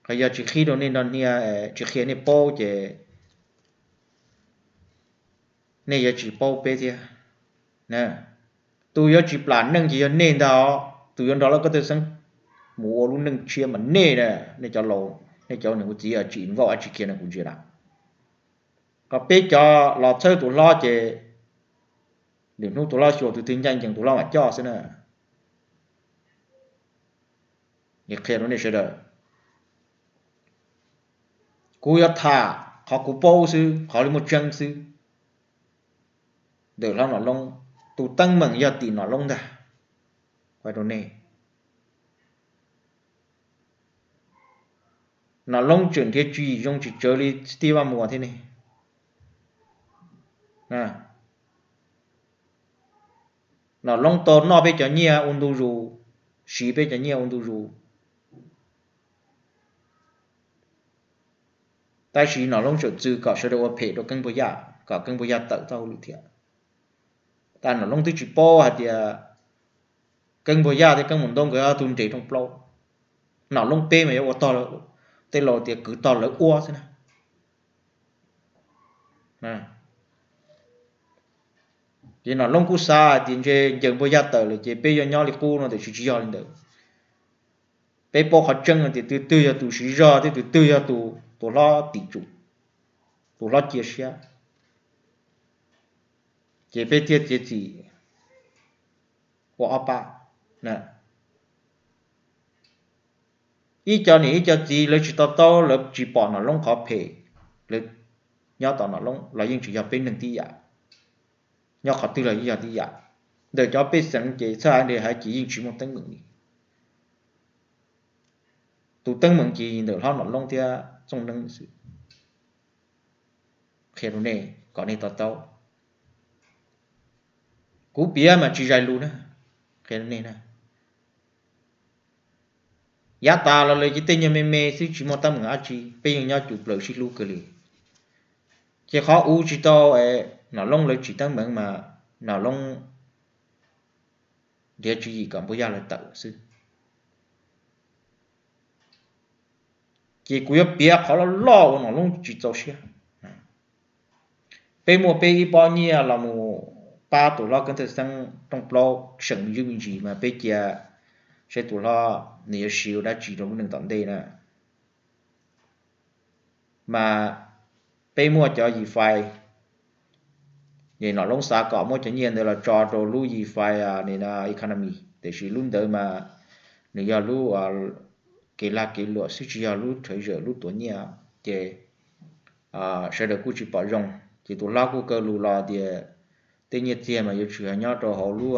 Qhov yog tsis qhib rau nej nrog hnia, tsis qhia nej paub ces nej yuav tsis paub peb thiab. Tus yuav tsis plam neej ces yog nej ntag os. Tus yuav nrog hlob Kab Twj Xeeb mus ua lub neej tshiab mas nej na, nej cov laus, nej cov niam ua txiv tsis involve dab tsi kiag no kuv ntsia na. Kom peb cov los txhawb tus hlob ces lwm hnub tus hlob xyuas tus twg ncaj ncees tus hlob mam coj xwb na. Qhia rau nej sawv daws, kuv yuav tham qhov kuv paub xwb, qhov li muaj tseeb xwb. Ntawm hlob Nom Loob, tus teeb meem yog tim Nom Loob ntag. Qhia rau nej, Nom Loob tseem nrhiav tswv yim zoo tsis tsawv li tij Vaj Muas thiab ne. Nom Loob tau noj peb cov nyiaj ua ntu zus, siv peb cov nyiaj ua ntu zus. Tab sis Nom Loob tseem txwv kom sawv daws ua phem rau Keeb Npuag Yaj, kom Keeb Npuag Yaj tawm txoj hauj lwm thiab. Tab Nom Loob twb tsis paub hais tias Keeb Npuag Yaj thiab Keeb Mus Ntaub nkawd ob tug nres rooj plaub. Nom Loob peb mas yuav ua tog, tej laus tias kwv tog lawv ua xwb na. Ces Nom Loob kuj xav hais tias ntshe ncaws Npuag Yaj tawm lawm ces peb yuav nyob li qub no, tiam sis tsis yog li ntawd. peb paub qhov tseeb tias tus twg yog tus siv zog thiab tus twg yog tus, tus hlob tim tsum, tus hlob cia siab, ces peb thiaj txiav txim ua ob pab. Ib co niam ib co txiv lawv tsis to taub, lawv tsis pom Nom Loob qhov phem, lawv nyob tom Nom Loob los yeej tsis yog peb neeg tib yam, nyob qhov twg los yeej yog tib yam. Ntawm cov pej xeem ces txhaj hais li hais ces yeej tsis muaj teeb meem li. Tus teeb meem ces ntawm hlob Nom Loob thiab Txooj Neeb xwb. Qhia rau nej kom nej to taub. Kuv piav mas tsis zais lus na, qhia rau nej na. Yav tas los lawv ces tej nyuag me me xwb tsis muaj teeb meem dab tsi, peb yeej nyob cuj plaws sib hlub kawg li. Ces qhov ua tsis tau Nom Loob lawv tsim teeb meem mas Nom Loob nrhiav tswv yim kom Npuag Yaj lawv tawm xwb. Ces kuv yuav piav qhov loj loj uas Nom Loob tsis txaus siab. Peb muaj peb ib pob nyiaj los mus pab tus hlob Keeb Thawj Xeeb rooj plaub seem me ntsis me ntsis mas peb cia saib tus hlob nws yuav siv ua dab tsi rau lub neej tom ntej na. Mas peb muaj cov yis fais, es Nom Loob xav kom muab cov nyiaj ntawd los tso rau lub yis fais economy, tiam sis lub ntawd mas nws yog lub kev lag kev luam xwb, tsis yog lub treasury lub tuav nyiaj, ces sawv daws kuj tsis pom zoo. Ces tus hlob kuj kaw lus los tias tej nyiaj txiag mas yuav tsum yog nyob rau hauv lub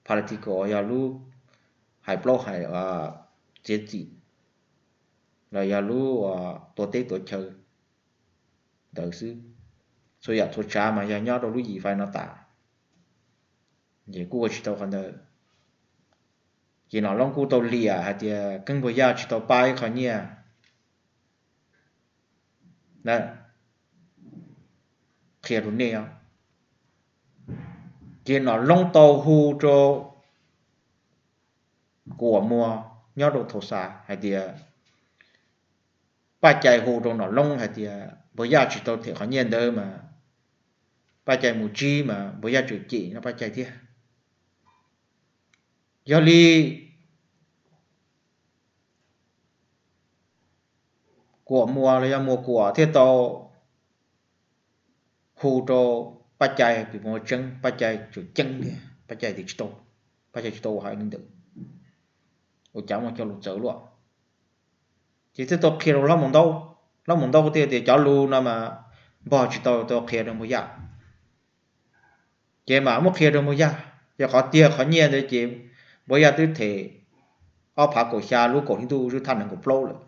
political, yog lub hais plaub hais txiav txim los yog lub tua teb tua chaw ntawd xwb. Txhua yam txhua tsav mas yog nyob rau lub yis fais no tas, ces kuj ua tsis tau qhov ntawd. Ces Nom Loob kuj tau liam hais tias Keeb Npuag Yaj tsis tau pab ib qho nyiaj. Qhia rau nej os, ces Nom Loob tau hu rau Kuam Muas nyob rau Thaus Xas hais tias, Paj Cai hu rau Nom Loob hais tias Npuag Yaj tsis tau them qhov nyiaj ntawd mas Paj Cai mus tsib mas Npuag Yaj tseem cem no Paj Cai thiab. Yog li Kuam Muas los yog Muas Kuam thiaj tau hu rau Paj Cai, Paj Cai tseeb, Paj Cai tseem ceeb tiag, Paj Cai tias tsis tau, Paj Cai tsis tau ua hais li ntawd, ua cas muaj cov lus txawv luaj. Ces thiaj tau qhia rau Hlob Mus Ntaub, Hlob Mus Ntaub thiaj tias cov lus no mas npog tsis tau, tau qhia rau Npuag Yaj. Ces mam muab qhia rau Npuag Yaj, yog qhov tiag qhov nyiaj ntawd ces Npuag Yaj twb them ob phav kaum xya lub kaum hli ntuj xwb thaj nees nkaum plaub lawm.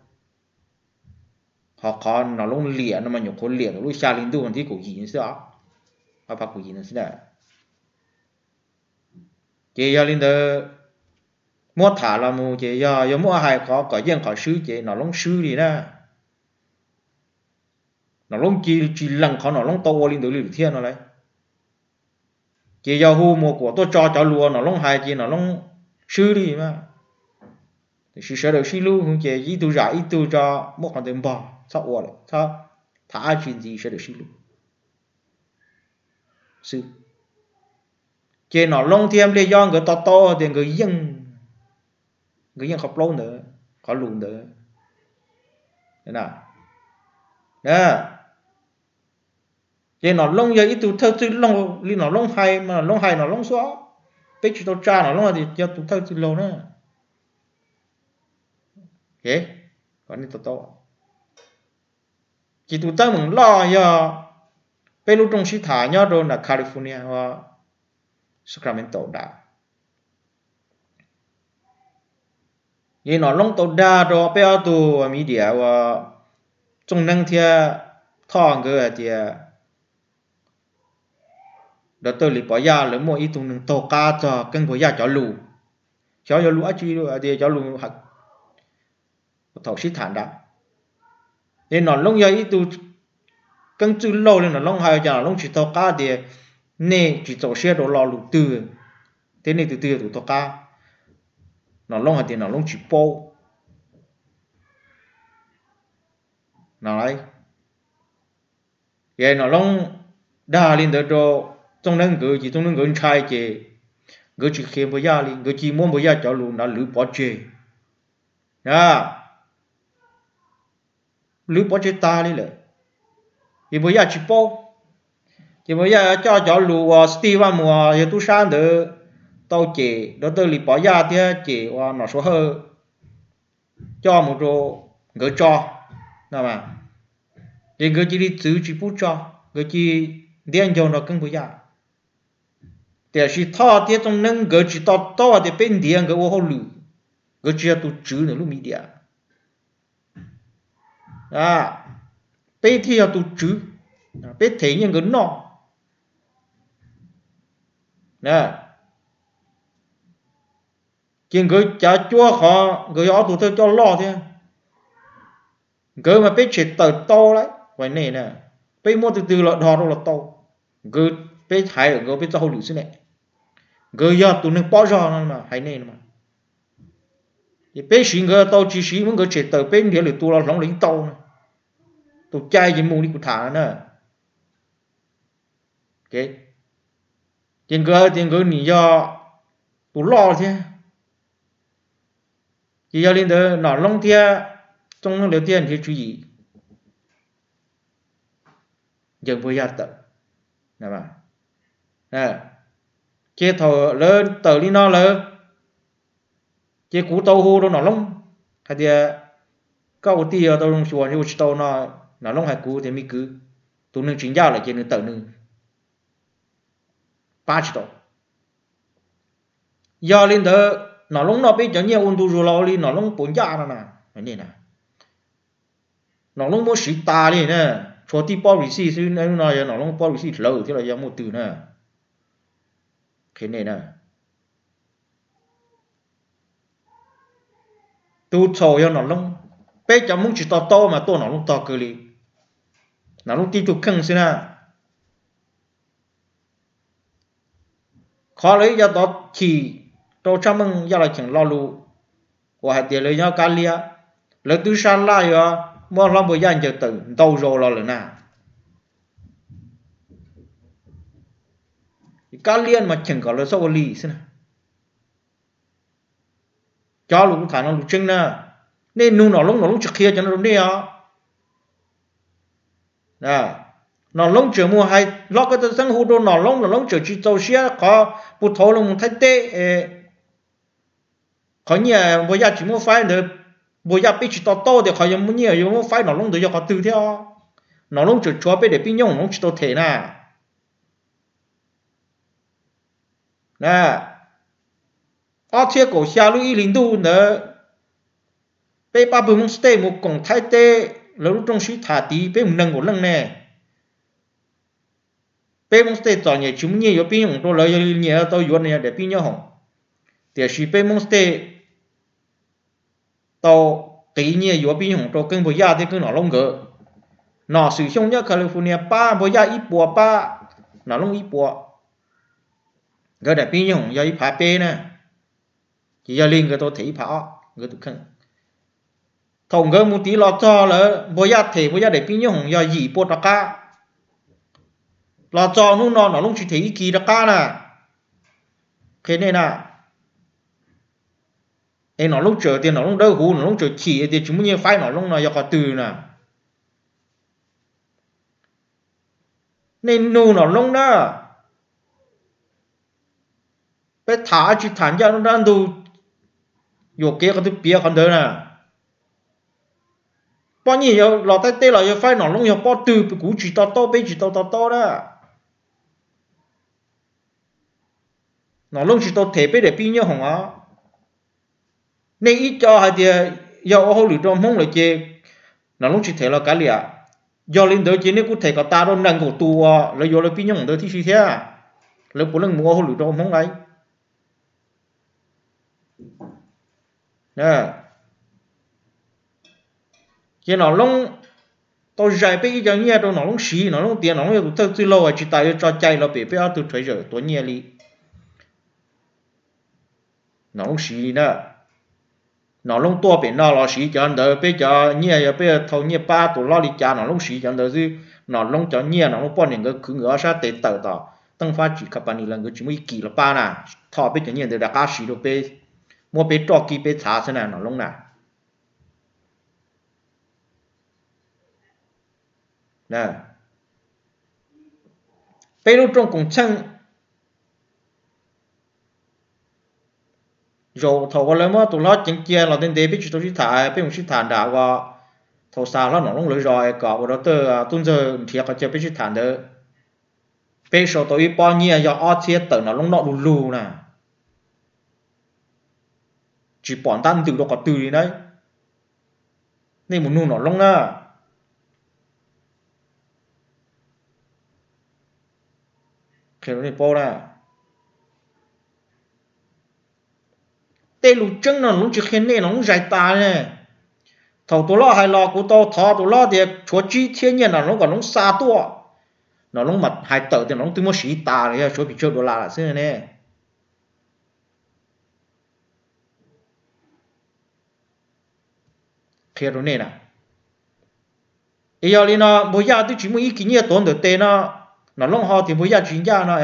Ho qhov Nom Loob liam no mas nyuam qhuav liam ntawm lub xya hli ntuj nthib kaum yim no xwb os, ob phav kaum yim no xwb na. Ces yog li ntawd, muab tham los mus ces yog yuav muab hais qhov kom yeej qhov swb ces Nom Loob swb li na. Nom Loob cia tsis lees qhov Nom Loob tau ua li ntawd li lawm thiab no lauj. Ces yog hu Muas Kuam tuaj tso cov lus Nom Loob hais ces Nom Loob swb li mas. Tiam sis sawv daws sib hlub ces ib tug zam ib tug tso, muab qhov ntawd npog txhob ua lawm, txhob tham dab tsi ntxiv, sawv daws sib hlub xwb. Ces Nom Loob thiab Npliaj Yob nkawd to taub tias nkawd yeej, nkawd yeej qhov plaub ntawd, qhov lus ntawd. Ces Nom Loob yog ib tug thawj txwj laug li Nom Loob hais mas Nom Loob hais Nom Loob xwb, peb tsis tau tsa Nom Loob tias yog tus thawj txwj laug na. Ces tus teeb meem loj yog peb lub rooj sib tham nyob rau nram California, Sacramento nrad. Ces Nom Loob tau dag rau peb ob tug media uas Txooj Neeb thiab Thoj nkawd hais tias Dr. Lis Pov Yaj lawv muaj ib tug neeg taug qab txog Keeb Npuag Yaj cov lus, xyov yog lus dab tsi, hais tias cov lus thaum sib tham nrad. Ces Nom Loob yog ib tug keeb txwj laug li Nom Loob hais, cas Nom Loob tsis taug qab tias nej tsis txaus siab rau lo lus twg, thiab nej tus twg yog tus taug qab? Nom Loob hais tias Nom Loob tsis paub. Ces Nom Loob dag li ntawd rau Txooj Neeb nkawd, ces Txooj Neeb nkawd ntshai ces nkawd tsis qhia Npuag Yaj li, nkawd cia muab Npuag Yaj cov lus nrad lwv pov tseg. A, lwv pov tseg tag li lawm. Ces Npus Yaj tsis paub, ces Npus Yaj coj cov lus uas Steve Vaj Muas yog tub sab ntawd tau cem Dr. Lis Pov Yaj thiab cem uas Nom Suav Hawj coj mus rau nkawd tso, ces nkawd cia li txwv tsis pub tso, nkawd cia li ntiab ncaug nrog Keeb Npus Yaj. Tiam sis Thoj thiab Txooj Neeb nkawd tsis to taub hais tias peb ntiav nkawd ua hauj lwm, nkawd tsis yog tus tswv ntawm lub media. Peb thiaj yog tus tswv, peb them nyiaj nkawd noj. Ces nkawd cav cuab qhov nkawd yog ob tug thawj coj loj thiab. Nkawd mas peb tshem tawm tau lawm, peb muab twg twg los dhos rau los tau. Nkawd, peb hais nkawd peb txoj hauj lwm xwb ne. Nkawd yog tus neeg pob zog no hais nej no. Ces peb siv nkawd tau tsis siv muab nkawd tshem tawm peb nrhiav lwm tus los hloov los yeej tau. Tus cai ces mus li kuv tham na. Ces nkawd tias nkawd nim yog tus loj thiab. Ces yog li ntawd Nom Loob thiab Txooj Neeb lawv thiaj nrhiav tswv yim ncaws Npus Yaj tawm. Ces thaum lawv tawm li no lawm, ces kuv tau hu rau Nom Loob hais tias, koj ua tij yog tau zoo xyuas, ua tsis tau no. Nom Loob hais kuv tias, me kwv, tus neeg tsis ncaj lawm ces nws tawm nws, pab tsis tau. Yog li ntawd Nom Loob noj peb cov nyiaj ua ntu zus los ua li Nom Loob puas ncaj no na? Nom Loob muab siv tas li na. Tshuav tib pob receipt xwb, lub no yog Nom Loob pob receipt hlawv thiab los yog muaj twg na? Qhia nej na. Tus txhaum yog Nom Loob. Peb cov Hmoob tsis to taub mas tuaj Nom Loob tog kawg li. Nom Loob tib tug kheej xwb na. Qhov lawv ib co tov chim rau Tshaj Meej Yaj Los Cheem lo lus uas hais tias lawv nyob Kab Liab, lawv twb sab laj yuav muab hlob Npus Yaj ncaws tawm ntau zaus los lawm na. Kab Liab mas cheem kom lawv txhob ua li xwb na. Cov lus kuv tham no lus tseeb na. Nej nug Nom Loob, Nom Loob tsis qhia cov no rau nej os. Nom Loob tseem mus hais, hlob Kab Tawj Xeeb hu rau Nom Loob, Nom Loob tseem tsis txaus siab qhov puag thaum lawv mus Thaib teb, qhov nyiaj Npus Yaj tsis muab faib ntawd, Npus Yaj peb tsis to taub tias qhov yuav muaj nyiaj yuav muab faib Nom Loob ntawd yog qhov twg thiab. Nom Loob tseem tshuav peb daim pib nyooj Nom Loob tsis tau them na. Ob txhiab kaum xya lub ib hlis ntuj ntawd, peb pab pawg Hmoob State mus koom Thaib teb lawv lub rooj sib tham tid, peb mus nees nkaum leej ne. Peb Hmoob State txom nyem tsis muaj nyiaj yuav pib nyooj rau lawv, yog li nyias tau yuav daim pib nyooj hoom. Tiam sis peb Hmoob State tau qiv nyiaj yuav pib nyooj hoom rau Keeb Npus Yaj thiab Keeb Nom Loob nkawd. Nom Xwm Xyooj nyob California pab Npus Yaj ib puas, pab Nom Loob ib puas. Nkawd daim pib nyooj hoom yog ib phav peb na, ces yog li nkawd tau them ib phav ob nkawd tus kheej. Thaum nkawd mus tid los txog lawm, Npus Yaj them Npus Yaj daim pib nyooj hoom yog yim pua rov qab. Los txog hnub no Nom Loob tsis them ib kis rov qab na. Qhia nej na. Es Nom Loob tseem tias Nom Loob dawb huv, Nom Loob tseem chim tias tsis muaj nyiaj faib Nom Loob no yog qhov twg na? Nej nug Nom Loob na. Peb tham dab tsi tham ncaj nruab nrab ntug, yuam kev qhov twg piav qhov ntawd na. Pob nyiaj yuav los Thaib teb los yuav faib Nom Loob yog pob twg kuv tsis to taub, peb tsis tau to taub na. Nom Loob tsis tau them peb daim pib nyooj hoom os. Nej ib co hais tias yog ua hauj lwm rau Hmoob lawm ces Nom Loob tsis them los kav liam. Yog li ntawd ces nej kuj them kom tas rau nees nkaum tus uas lawv yuav lawv pib nyooj hoom ntawd tib si thiab. Lawv puav leej mus ua hauj lwm rau Hmoob lauj. Ces Nom Loob tau zais peb ib co nyiaj rau Nom Loob siv, Nom Loob tias Nom Loob yog tus thawj txwj laug tsis tas yuav tso cai los pem peb ob tug treasurer tuav nyiaj li. Nom Loob siv li na. Nom Loob tuaj pem no los siv cov ntawd, peb cov nyiaj yog peb thau nyiaj pab tus hlob li cas Nom Loob siv cov ntawd xwb. Nom Loob cov nyiaj Nom Loob poj niam nkawd khwv nkawd ob sab tes tawm tom Teeb Fab Tsim Company los nkawd tsis muaj ib kis los pab na. Thov peb cov nyiaj ntawd rov qab siv rau peb, muab peb roj kib peb txhav xwb na Nom Loob na. Peb lub rooj koom txheej, zaum thaum uas lawv muab tus hlob ceev cia los ntev ntev peb tsis tau sib tham, peb mus sib tham nram uas thaum xa hlob Nom Loob lawv zos es kom ua rau tej tub ntxawg nrhiav qhov chaw peb sib tham ntawd, peb sau tau ib pob nyiaj yog ob txhiab tawm Nom Loob noj du lug na. Tsis pom ntab ntws rau qhov twg li na. Nej mus nug Nom Loob na. Qhia rau nej paub na. Tej lus tseeb no Nom Loob tsis qhia nej, Nom Loob zais tas ne. Thaum tus hlob hais los kuv tau thov tus hlob tias tshuav tsib txhiab nyiaj Nom Loob kom Loob xa tuaj. Nom Loob mas hais tawm tias Nom Loob twb muab siv tas lawm, yog tshuav pes tsawg dollar lawm xwb ne. Qhia rau nej na. Es yog li no Npuag Yaj twb tsis muaj ib kis nyiaj tuav ntawm tes no, Nom Loob ho tias Npuag Yaj tsis ncaj no,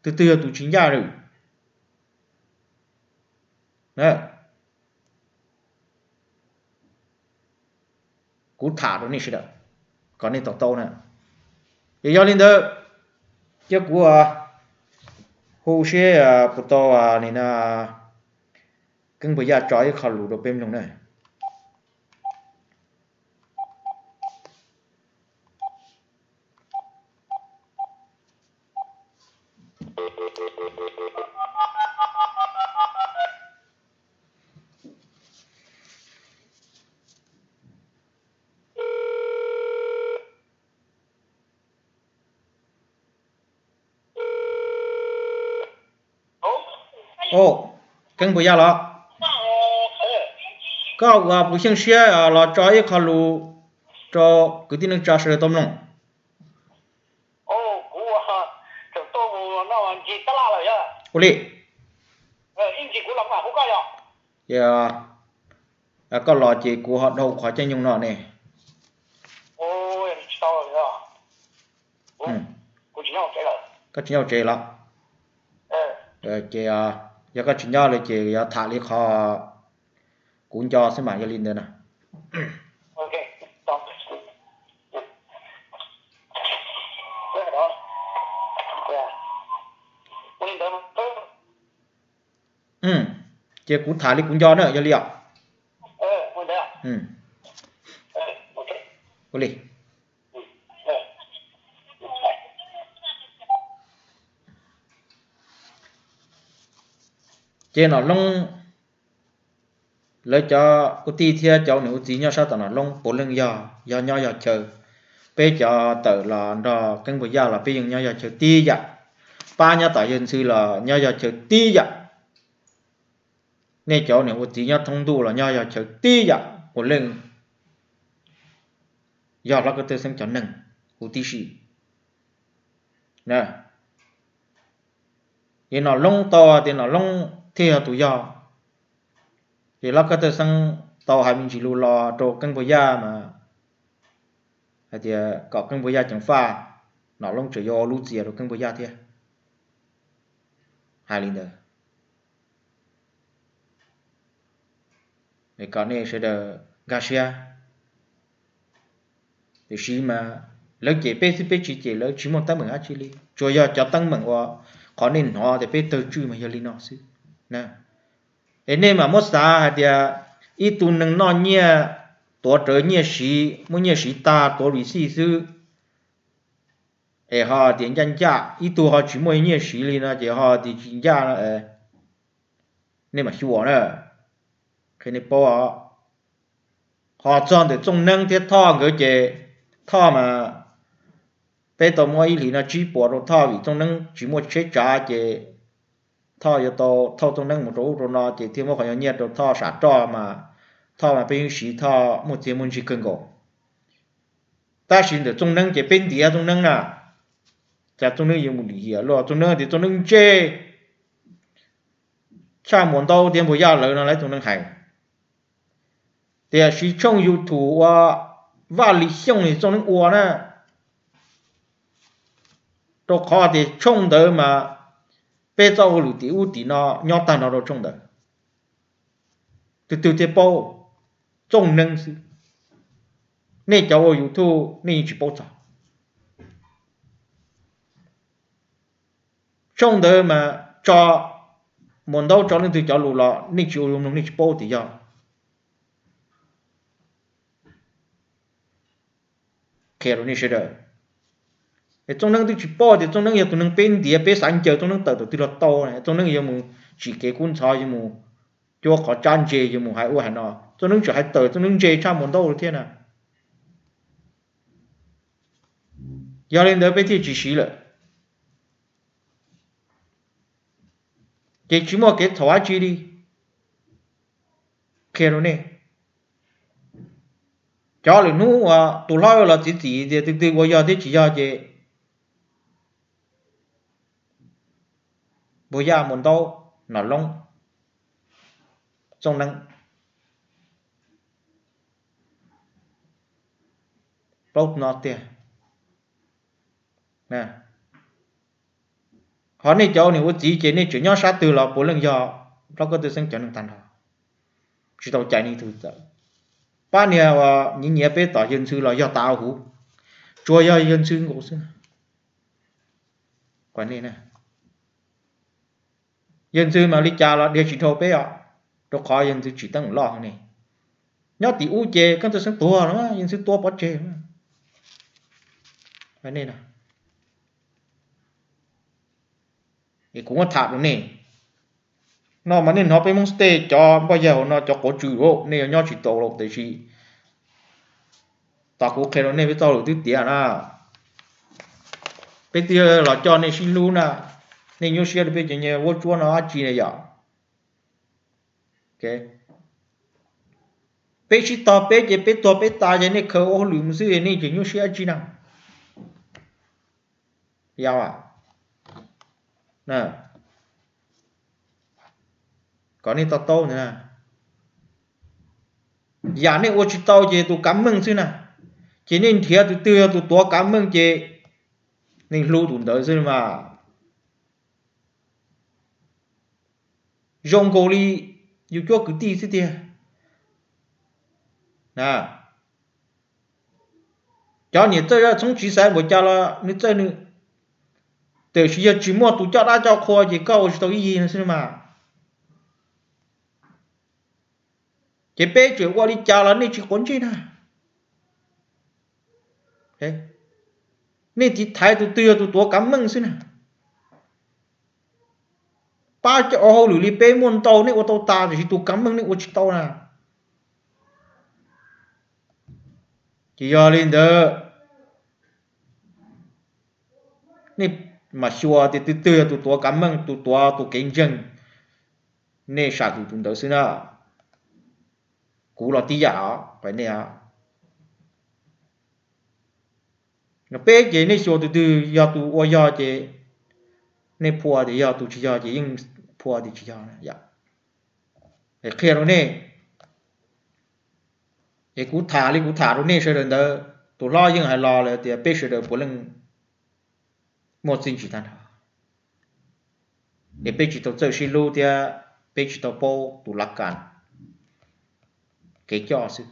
tus twg yog tus tsis ncaj lawm? Kuv tham rau nej sawv daws kom nej to taub na. Es yog li ntawd, cia kuv hu seb puas tau Keeb Npuag Yaj tso ib qho lus rau peb mloog na. Keeb Npuag Yaj los? Koj ua puas xyeej siab los tso ib qho lus rau kwv tij neej tsa sawv daws tau mloog. Ua li, koj los ces kuv ho dhau qhov caij nyoog no ne. Koj tsis nyob tsev los? Ces yog koj tsis nyob li ces yuav tham li qhov kuv nco xwb mas yog li ntawd na. Ces kuv tham li kuv nco na yog li os. Ces Nom Loob, lawv cov kwv tij thiab cov niam ua txiv nyob sab tom Nom Loob puav leej yog, yog nyob yog chaw. Peb cov tawm los nrog Keeb Npuag Yaj los peb yeej nyob yog chaw tib yam. Pab nyob tom yawg ntxhw los nyob yog chaw tib yam. Nej cov niam ua txiv nyob thoob ntuj los nyob yog chaw tib yam puav leej. Yog Hlob Kab Tawj Xeeb cov neeg huv tib si. Ces Nom Loob tau tias Nom Loob thiaj yog tus yog. Ces Hlob Kab Tawj Xeeb tau hais me ntsis lus los rau Keeb Npuag Yaj mas hais tias kom Keeb Npuag Yaj ceev faj, Nom Loob tseem yuav ua lub txias rau Keeb Npuag Yaj thiab. Hais li ntawd. Kom nej sawv daws nkag siab. Tiam sis mas lawv cem peb xwb, peb tsis cem lawv, tsis muaj teeb meem dab tsi li, tsuas yog cov teeb meem uas qhov nej hnov tias peb tawg tswj mas yog li no xwb. Es nej mam muab xav hais tias ib tug neeg noj nyiaj, tuav rawv nyiaj siv, muaj nyiaj siv tag tuav receipt xwb, es ho tias ncaj ncaj, ib tug ho tsis muaj nyiaj siv li no ces ho tias tsis ncaj no, nej mam xyuas na. Qhia nej paub os. Ho txog ntawm Txooj Neeb thiab Thoj nkawd ces Thoj mas peb tau muab ib hlis no tsib puas rau Thoj vim Txooj Neeb tsis muaj tsheb tsav ces Thoj yuav tau thauj Txooj Neeb mus rau ub rau no ces thiaj muab qhov nyuag nyiaj rau Thoj sam roj mas Thoj mas peb yeej siv Thoj muaj txiag muaj ntsig kawg nkaus. Tab sis ntawm Txooj Neeb ces peb ntiav Txooj Neeb na, cas Txooj Neeb yuav mus lim hiam luaj, Txooj Neeb tias Txooj Neeb ntse tshaj Muas Ntaub thiab Npuag Yaj lawv no lawv Txooj Neeb hais tiam sis tshooj YouTube ua Vaj Lis Xyooj li Txooj Neeb ua na, rau qhov tias tshooj ntawd mas peb txoj hauj lwm tim ub tim no nyob tag nrho rau tshooj ntawd. Tus twg thiaj paub? Txooj Neeb xwb. Nej cov ua YouTube nej yeej tsis paub txog. Rooj ntawd mas tso, Muas Ntaub tso leej twg cov lus los nej tsis ua mloog, nej tsis paub tias yog. Qhia rau nej sawv daws, Txooj Neeb twb tsis paub tias Txooj Neeb yog tus neeg peb ntiav, peb xav ncaws Txooj Neeb tawm thaum twg los tau. Txooj Neeb yuav mus tsim kev kub ntxhov, yuav mus cuab qhov tsab ntse, yuav mus hais ua hais no, Txooj Neeb tseem hais tawm Txooj Neeb ntse tshaj Muas Ntaub thiab na. Yog li ntawd peb thiaj tsis siv lawm, ces tsis muaj kev txhaum dab tsi li. Qhia rau nej, cov lwm hnub uas tus hlob los txiav txim tias tus twg ua yog thiab tsis yog ces Npuag Yaj, Muas Ntaub, Nom Loob, Txooj Neeb, plaub no tiag. Ho nej cov niag ua txiv ces nej tseem nyob sab twg los puav leej yog Hlob Kab Tw Xeeb cov neeg tag nrho, tsis tau cais ib tug txawm. Pab niag uas nyiav nyiav peb tom Yawg Ntxhw los yog tas huv, tsuas yog Yawg Ntxhw nkaus xwb. Yawg Ntxhw mas li cas los dhia tsis dhau peb os, rau qhov Yawg Ntxhw tsim teeb loj ne. Nyob tim ub ces Kab Tw Xeeb tuag los Yawg Ntxhw tua pov tseg. Es kuv muab tham rau nej, no mas nej hnov peb Hmoob State cov npoj yag hauv no cov quav tsw, nej yuav nyob tsis tau los tiam sis tos kuv qhia rau nej peb txoj lus twb tiav na. Peb twb los coj nej sib hlub na, nej nyuaj siab rau peb cov nyiaj vuab tsuab no dab tsi ne yom? Peb sib tog peb ces peb tuag peb tas ces nej khaws ua hauj lwm mus xwb, nej tseem nyuaj siab dab tsi na? Yog, kom nej to taub ntawd, yam nej ua tsis tau ces tus kav meej xwb na, ces nej nrhiav tus twg yog tus tuav kav meej ces nej hlub tus ntawd xwb mas. Zoo nkaus li yus cuab kwv tij xwb tiag. Cov niam txawj zaj txhoob tsis xaiv npaum cas los nws txawj nws, tiam sis yog tsis muaj tus coj dab coj qhua ces koj ua tsis tau ib yig no xwb mas. Ces peb tseem ua li cas los nej tsis quav ntsej na. Nej tiv thaiv tus twg yog tus tuav kav meej xwb na. Pab coj ua hauj lwm li peb muaj ntau nej ua tau tas tiam sis tus kav meej nej ua tsis tau na. Ces yog li ntawd, nej mam xyuas tias tus twg yog tus tuav kav meej, tus tuav tus kev ntseeg, nej sam hwm tus ntawd xwb na. Kuv los tib yam os, peb ces nej xyuas tus twg yog tus ua yog ces nej phua tias yog, tus tsis yog ces yeej phua tias tsis yog. Qhia rau nej, es kuv tham li kuv tham rau nej sawv daws ntawd, tus hlob yeej hais los lawm tias peb sawv daws puav leej muaj txiaj ntsig tag nrho, es peb tsis tau txawj sib hlub thiab peb tsis tau paub tus lav kas kev coj xwb.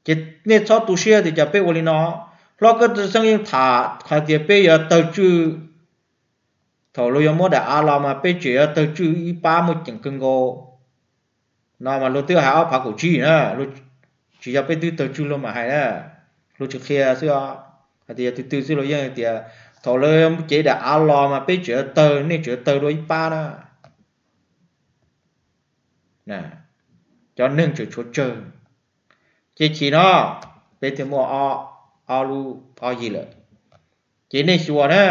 Ces nej txhob tu siab tias cas peb ua li no. Hlob Kab Tw Xeeb yeej tham hais tias peb yuav tawg tswj, thaum luag yuav muab daim av los mas peb tseem yuav tawg tswj ib pab muaj ceem kawg nkaus. No mas luag twb hais ob phav kaum tsib na, tsis yog peb twb tawg tswj luag mam hais na, luag tsis qhia xwb os. Hais tias yog twg twg xwb luag yeej hais tias thaum lawv cev daim av los mas peb tseem yuav tawg, nej tseem yuav tawg dua ib pab na. Cov neeg tseem tshuav tsawg. Ces chim no peb thiaj muaj ob lub ob yig lawm. Ces nej xyuas na,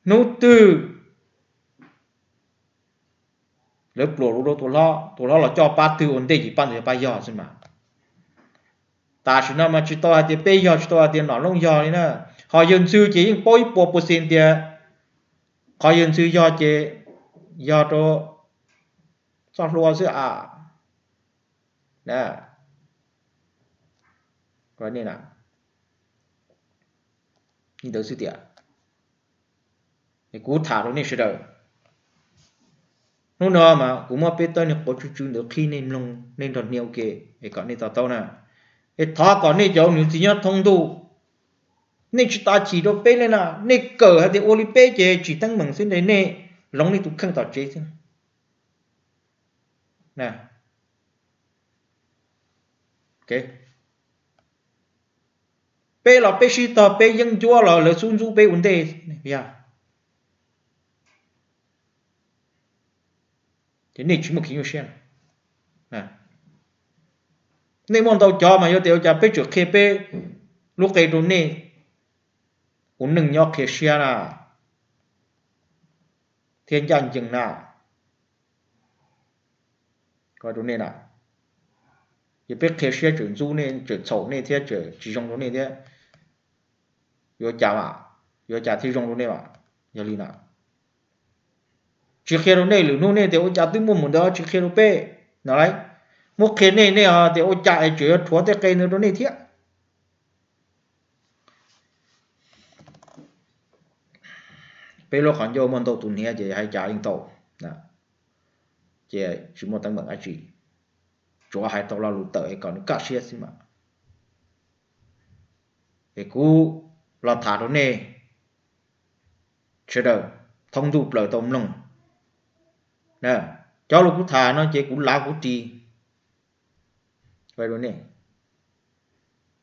hnub twg lawv pluas lus rau tus hlob, tus hlob los coj pab twg ua ntej ces pab ntawd yog pab yog xwb mas. Tam sim no mas tsis tau hais tias peb yog, tsis tau hais tias Nom Loob yog li na. Ho Yawg Ntxhw ces yeej paub ib puas percent tias qhov Yawg Ntxhw yog ces yog rau txoj hlua xwb a. Ntawd xwb tias, kuv tham rau nej sawv daws, hnub no mas kuv muab peb tawb niag quav tsw tsw ntawd qhib nej mloog, nej nrog hnia ua ke, es kom nej to taub na. Es thov kom nej cov ua niam txiv nyob thoob ntuj, Nej tsis tas chim rau peb li na, nej kawm hais tias ua li peb ces tsim teeb meem xwb ne, nej hloov nej tus kheej tom tsev xwb. Peb los peb sib tog, peb yeeb ncuab los lawv xub ntxub peb ua ntej, yog ces nej tsis muaj kev nyuaj siab. Nej muaj ntau cov mas yuav tias ua cas peb tseem qhia peb lub qe rau nej, ua neej nyob qhia siab na, thiab ncaj ncees na. Ces peb qhia siab tseem ntxub nej, tseem txhaum nej thiab tseem tsis zoo rau nej thiab. Yuav cas, yuav cas thiaj zoo rau nej mas? Yog li na, tsis qhia rau nej, lwm hnub nej tias ua cas twb muaj mus ntawd tsis qhia rau peb no lauj. Muab qhia nej, nej ho tias ua cas es tseem yuav rhuav tej qe ntawd rau nej thiab. Peb lub qhov ncauj muaj ntau tus hniav ces hais cas yeej tau, ces tsis muaj teeb meem dab tsi, tsuav hais tau lo lus tawm es kom nws kaj siab xwb mas. Es kuv los tham rau nej sawv daws thoob ntuj plaws tau mloog. Cov lus kuv tham no ces kuv lav kuv ris,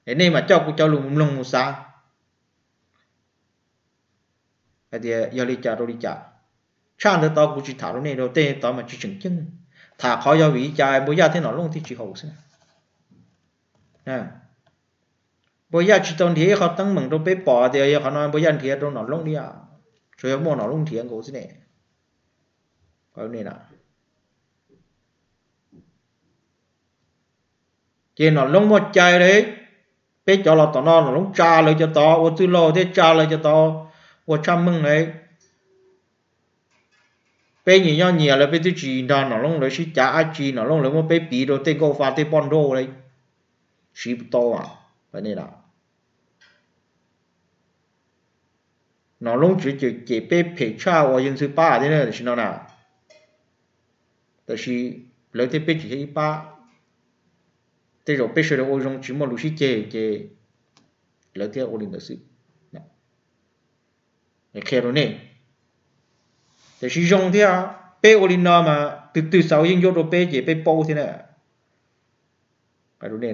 es nej mam coj kuv cov lus mloog mus xav hais tias yog li cas rau li cas. Tshaj ntawd tod kuv tsis tham rau nej rau tej tod mas tsis tseem ceeb, tham qhov yog vim li cas Npua Yaj thiab Nom Looj thiaj tsis haum xwb. Npua Yaj tsis tau nrhiav ib qho teeb meem rau peb pom tias yog qhov no Npua Yaj nrhiav rau Nom Looj li, tsuas yog muaj Nom Looj nrhiav nkaus xwb ne. Ces Nom Looj muaj cai li, peb cov los tom no Nom Looj tsa lawv cov tod ua txwj laug thiab tsa lawv cov tod ua tshaj meej li. Peb nyias nyob nyias lawv, peb twb tsis nrog Nom Looj lawv sib cav dab tsi, Nom Looj lawv muab peb piv rau tej nkauj fa tej poj nrauj li, siv tau. Nom Looj tseem cem peb phem tshaj uas yawg Ntxhw Pab thiab tam sim no na. Tab sis lawv thiab peb tsis yog ib pab, tej zaum peb sawv daws ua zoo tsis muaj lus sib ceg ces lawv thiaj ua li ntawd xwb. Qhia rau nej, tiam sis zoo thiab, peb ua li no mas tus twg xav ua yeeb ncuab rau peb ces peb paub thiab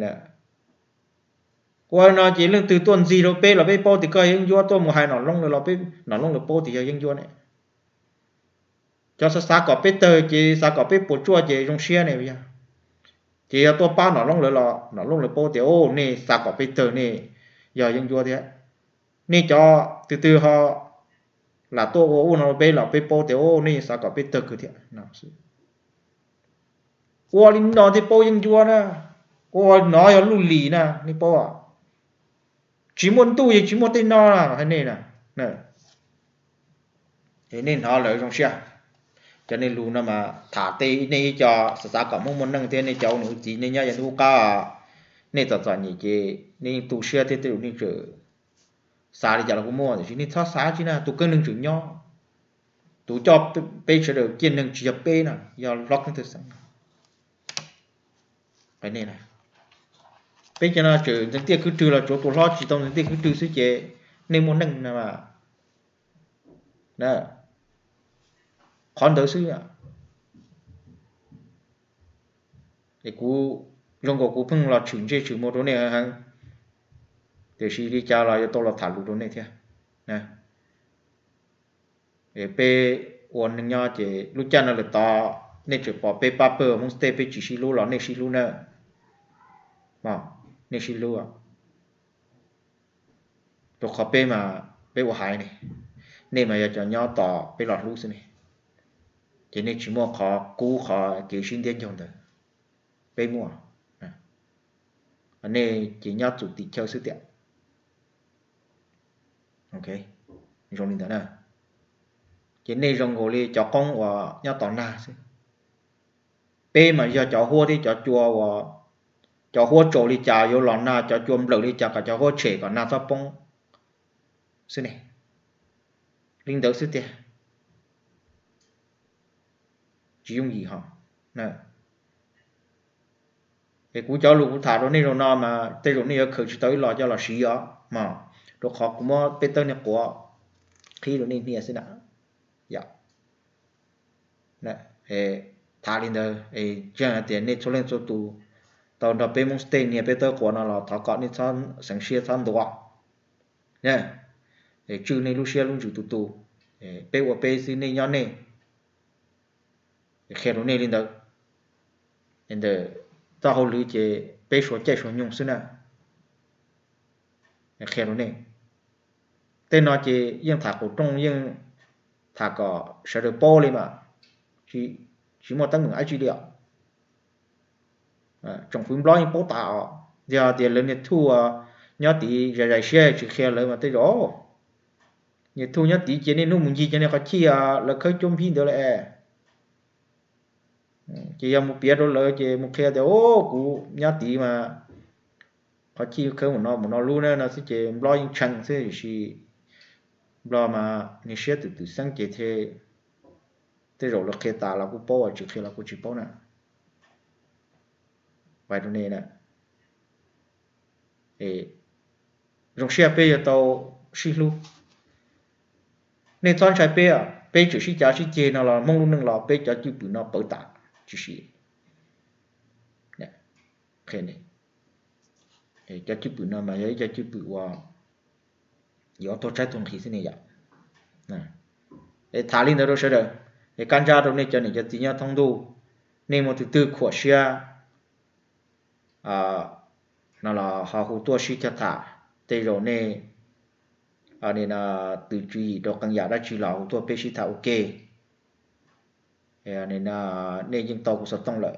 na. Ua no ces leej twg tuaj ntxig rau peb los peb paub tias koj yeeb ncuab, tuaj mus hais Nom Looj lawv los Nom Looj lawv paub tias yog yeeb ncuab ne. Cov xav xav kom peb tawg ces xav kom peb puas tsuaj ces zoo siab ne yog. Ces yog tuaj pab Nom Looj lawv los Nom Looj lawv paub tias o nej xav kom peb tawg nej yog yeeb ncuab thiab. Nej cov twg twg ho lam tuaj ua ua no rau peb los peb paub tias o nej xav kom peb tawg kawg thiab. Ua li no thiaj paub yeeb ncuab na, ua no yog lub lim na nej paub. Tsis muaj ntuj yeej tsis muaj tej no hais nej na. Nej hnov lawm zoo siab. Cov nej lus no mas tham tej nej ib co xav xav kom Hmoob muaj neej thiab nej cov ua niam ua txiv nej nyob yav ntuj qab, nej txom txom nyem ces nej yeej tu siab thiab tej zaum nej tseem xav li cas los kuj muaj, tiam sis nej txhob xav tsi na, tus keeb neeg tseem nyob. Tus coj peb sawv daws ciaj neeg tsis yog peb na, yog hlob Keeb Thawj Xeeb. Peb cov no tseem ntxeev tiaj khwb rwg los tsuav tus hlob tsis tau ntxeev tiaj khwb rwg xwb ces nej muaj neej na. Qhov ntawd xwb. Es kuv zoo nkaus kuv pheej los tshwm ntsej tshwm muag rau nej heev, tiam sis li cas los yuav tau los tham lus rau nej thiab. Peb ua neej nyob ces lub caij no lawm tod nej tseem pom peb pab pawg Hmoob State peb tsis sib hlub los nej sib hlub na. Nej sib hlub, rau qhov peb mas peb ua haiv ne, nej mas yog cov nyob tos peb los hlub xwb ne. Ces nej tsis muaj qhov kub qhov kev sib ntiab ncaug ntawd, peb muaj. Nej ces nyob txum tim chaw xwb tiag. Zoo li ntawd na, ces nej zoo nkaus li cov qoob uas nyob tos nag xwb. Peb mas yog cov huab thiab cov cua uas, cov huab tsaus li cas yuav los nag, cov cua nplawm li cas kom cov huab tshem kom nag txhob poob xwb ne. Li ntawd xwb tiag, tsis yooj yim ho. Es kuv cov lus kuv tham rau nej zaum no mas tej zaum nej yuav khaws tsis tau ib los coj los siv os mog. rau qhov kuv muab peb tawg niag quav qhib rau nej hnia xwb na. Yog, tham li ntawd, ntseeg hais tias nej txhua leej txhua tus tau nrog peb Hmoob State nias peb tawg quav no los thov kom nej txhob xeev siab txhob ntuav. Tswj nej lub siab lub ntsws tus tus, peb ua peb xwb nej nyob nej. Qhia rau nej li ntawd. Ntawm txoj hauj lwm ces peb suav caij suav nyoog xwb na. Qhia rau nej, tej no ces yeej tham qaum rooj yeej tham kom sawv daws paub li mas, tsis muaj teeb meem dab tsi li os. Tsoom fwv Nplog yeej paub tas os, yog tias lawv niag thuj nyob tid zais zais siab tsis qhia lawv mas tej zaum niag thuj nyob tid ces niaj hnub mus ncig cov niag qhov chij lawv khawb cuab nphib ntawd lawm. Ces yog mus piav rau lawv ces mus qhia tias, o, kuv nyob tid mas qhov chij khawb mus no mus no lub na no xwb ces Nplog yeej tshee xwb, tiam sis Nplog mas niag siab twm twm xeeb ces tej zaum lawv qhia tas los kuj paub, tsis qhia los kuj tsis paub na. Zoo siab peb yuav tau sib hlub. Nej txhob ntshai peb, peb tseem sib cav sib ceg no los Hmoob lub neej los peb cov cwj pwm no pawv tas tsis siv. Cov cwj pwm no mas yog ib co cwj pwm uas yuav tuag tshaib tuag nqhis xwb ne yom. Es tham li ntawd rau sawv daws, es kab ntsab rau nej cov niam cov txiv nyob thoob ntuj, nej muaj tus twg khuam siab no los ho hu tuaj sib cog tham, tej zaum nej tus tswv yim rau qee yam dab tsi los hu tuaj peb sib tham ua ke. Nej yeej tau kuv xov tooj lawm.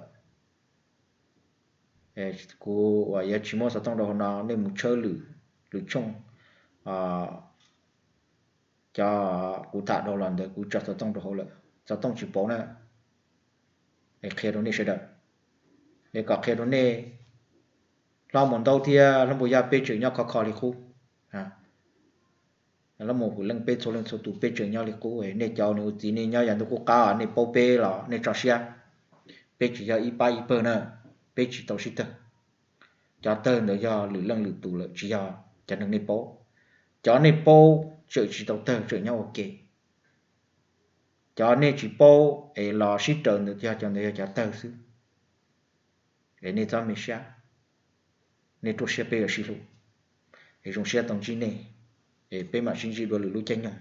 Kuv uas yuav tsis muab xov tooj rau hauv no, nej mus tshawb lwm, lwm tshooj, cov kuv tham dhau los ntawd kuv tso xov tooj rau hauv lawm, xov tooj tsis pauv na. Es qhia rau nej sawv daws, es kom qhia rau nej, Hlob Muas Ntaub thiab Hlob Npus Yaj peb tseem nyob khov kho li qub. Hlob Muas Hwm Leej peb txhua leej txhua tus peb tseem nyob li qub. Nej cov niam ua txiv nej nyob yav ntuj qub qab nej paub peb los nej tso siab. Peb tsis yog ib pab ib pawg na, peb tsis tau sib tawg. Cov tawg ntawd yog lwm leej lwm tus lawm, tsis yog cov neeg nej paub. Cov nej paub tseem tsis tau tawg, tseem nyob ua ke. Cov nej tsis paub es los sib raws ntawd yog cov ntawd yog cov tawg xwb. Es nej txhob me siab, nej ruaj siab peb yuav sib hlub. Es zoo siab tau ntsib nej, es peb mam sib ntsib dua lwm lub caij nyoog.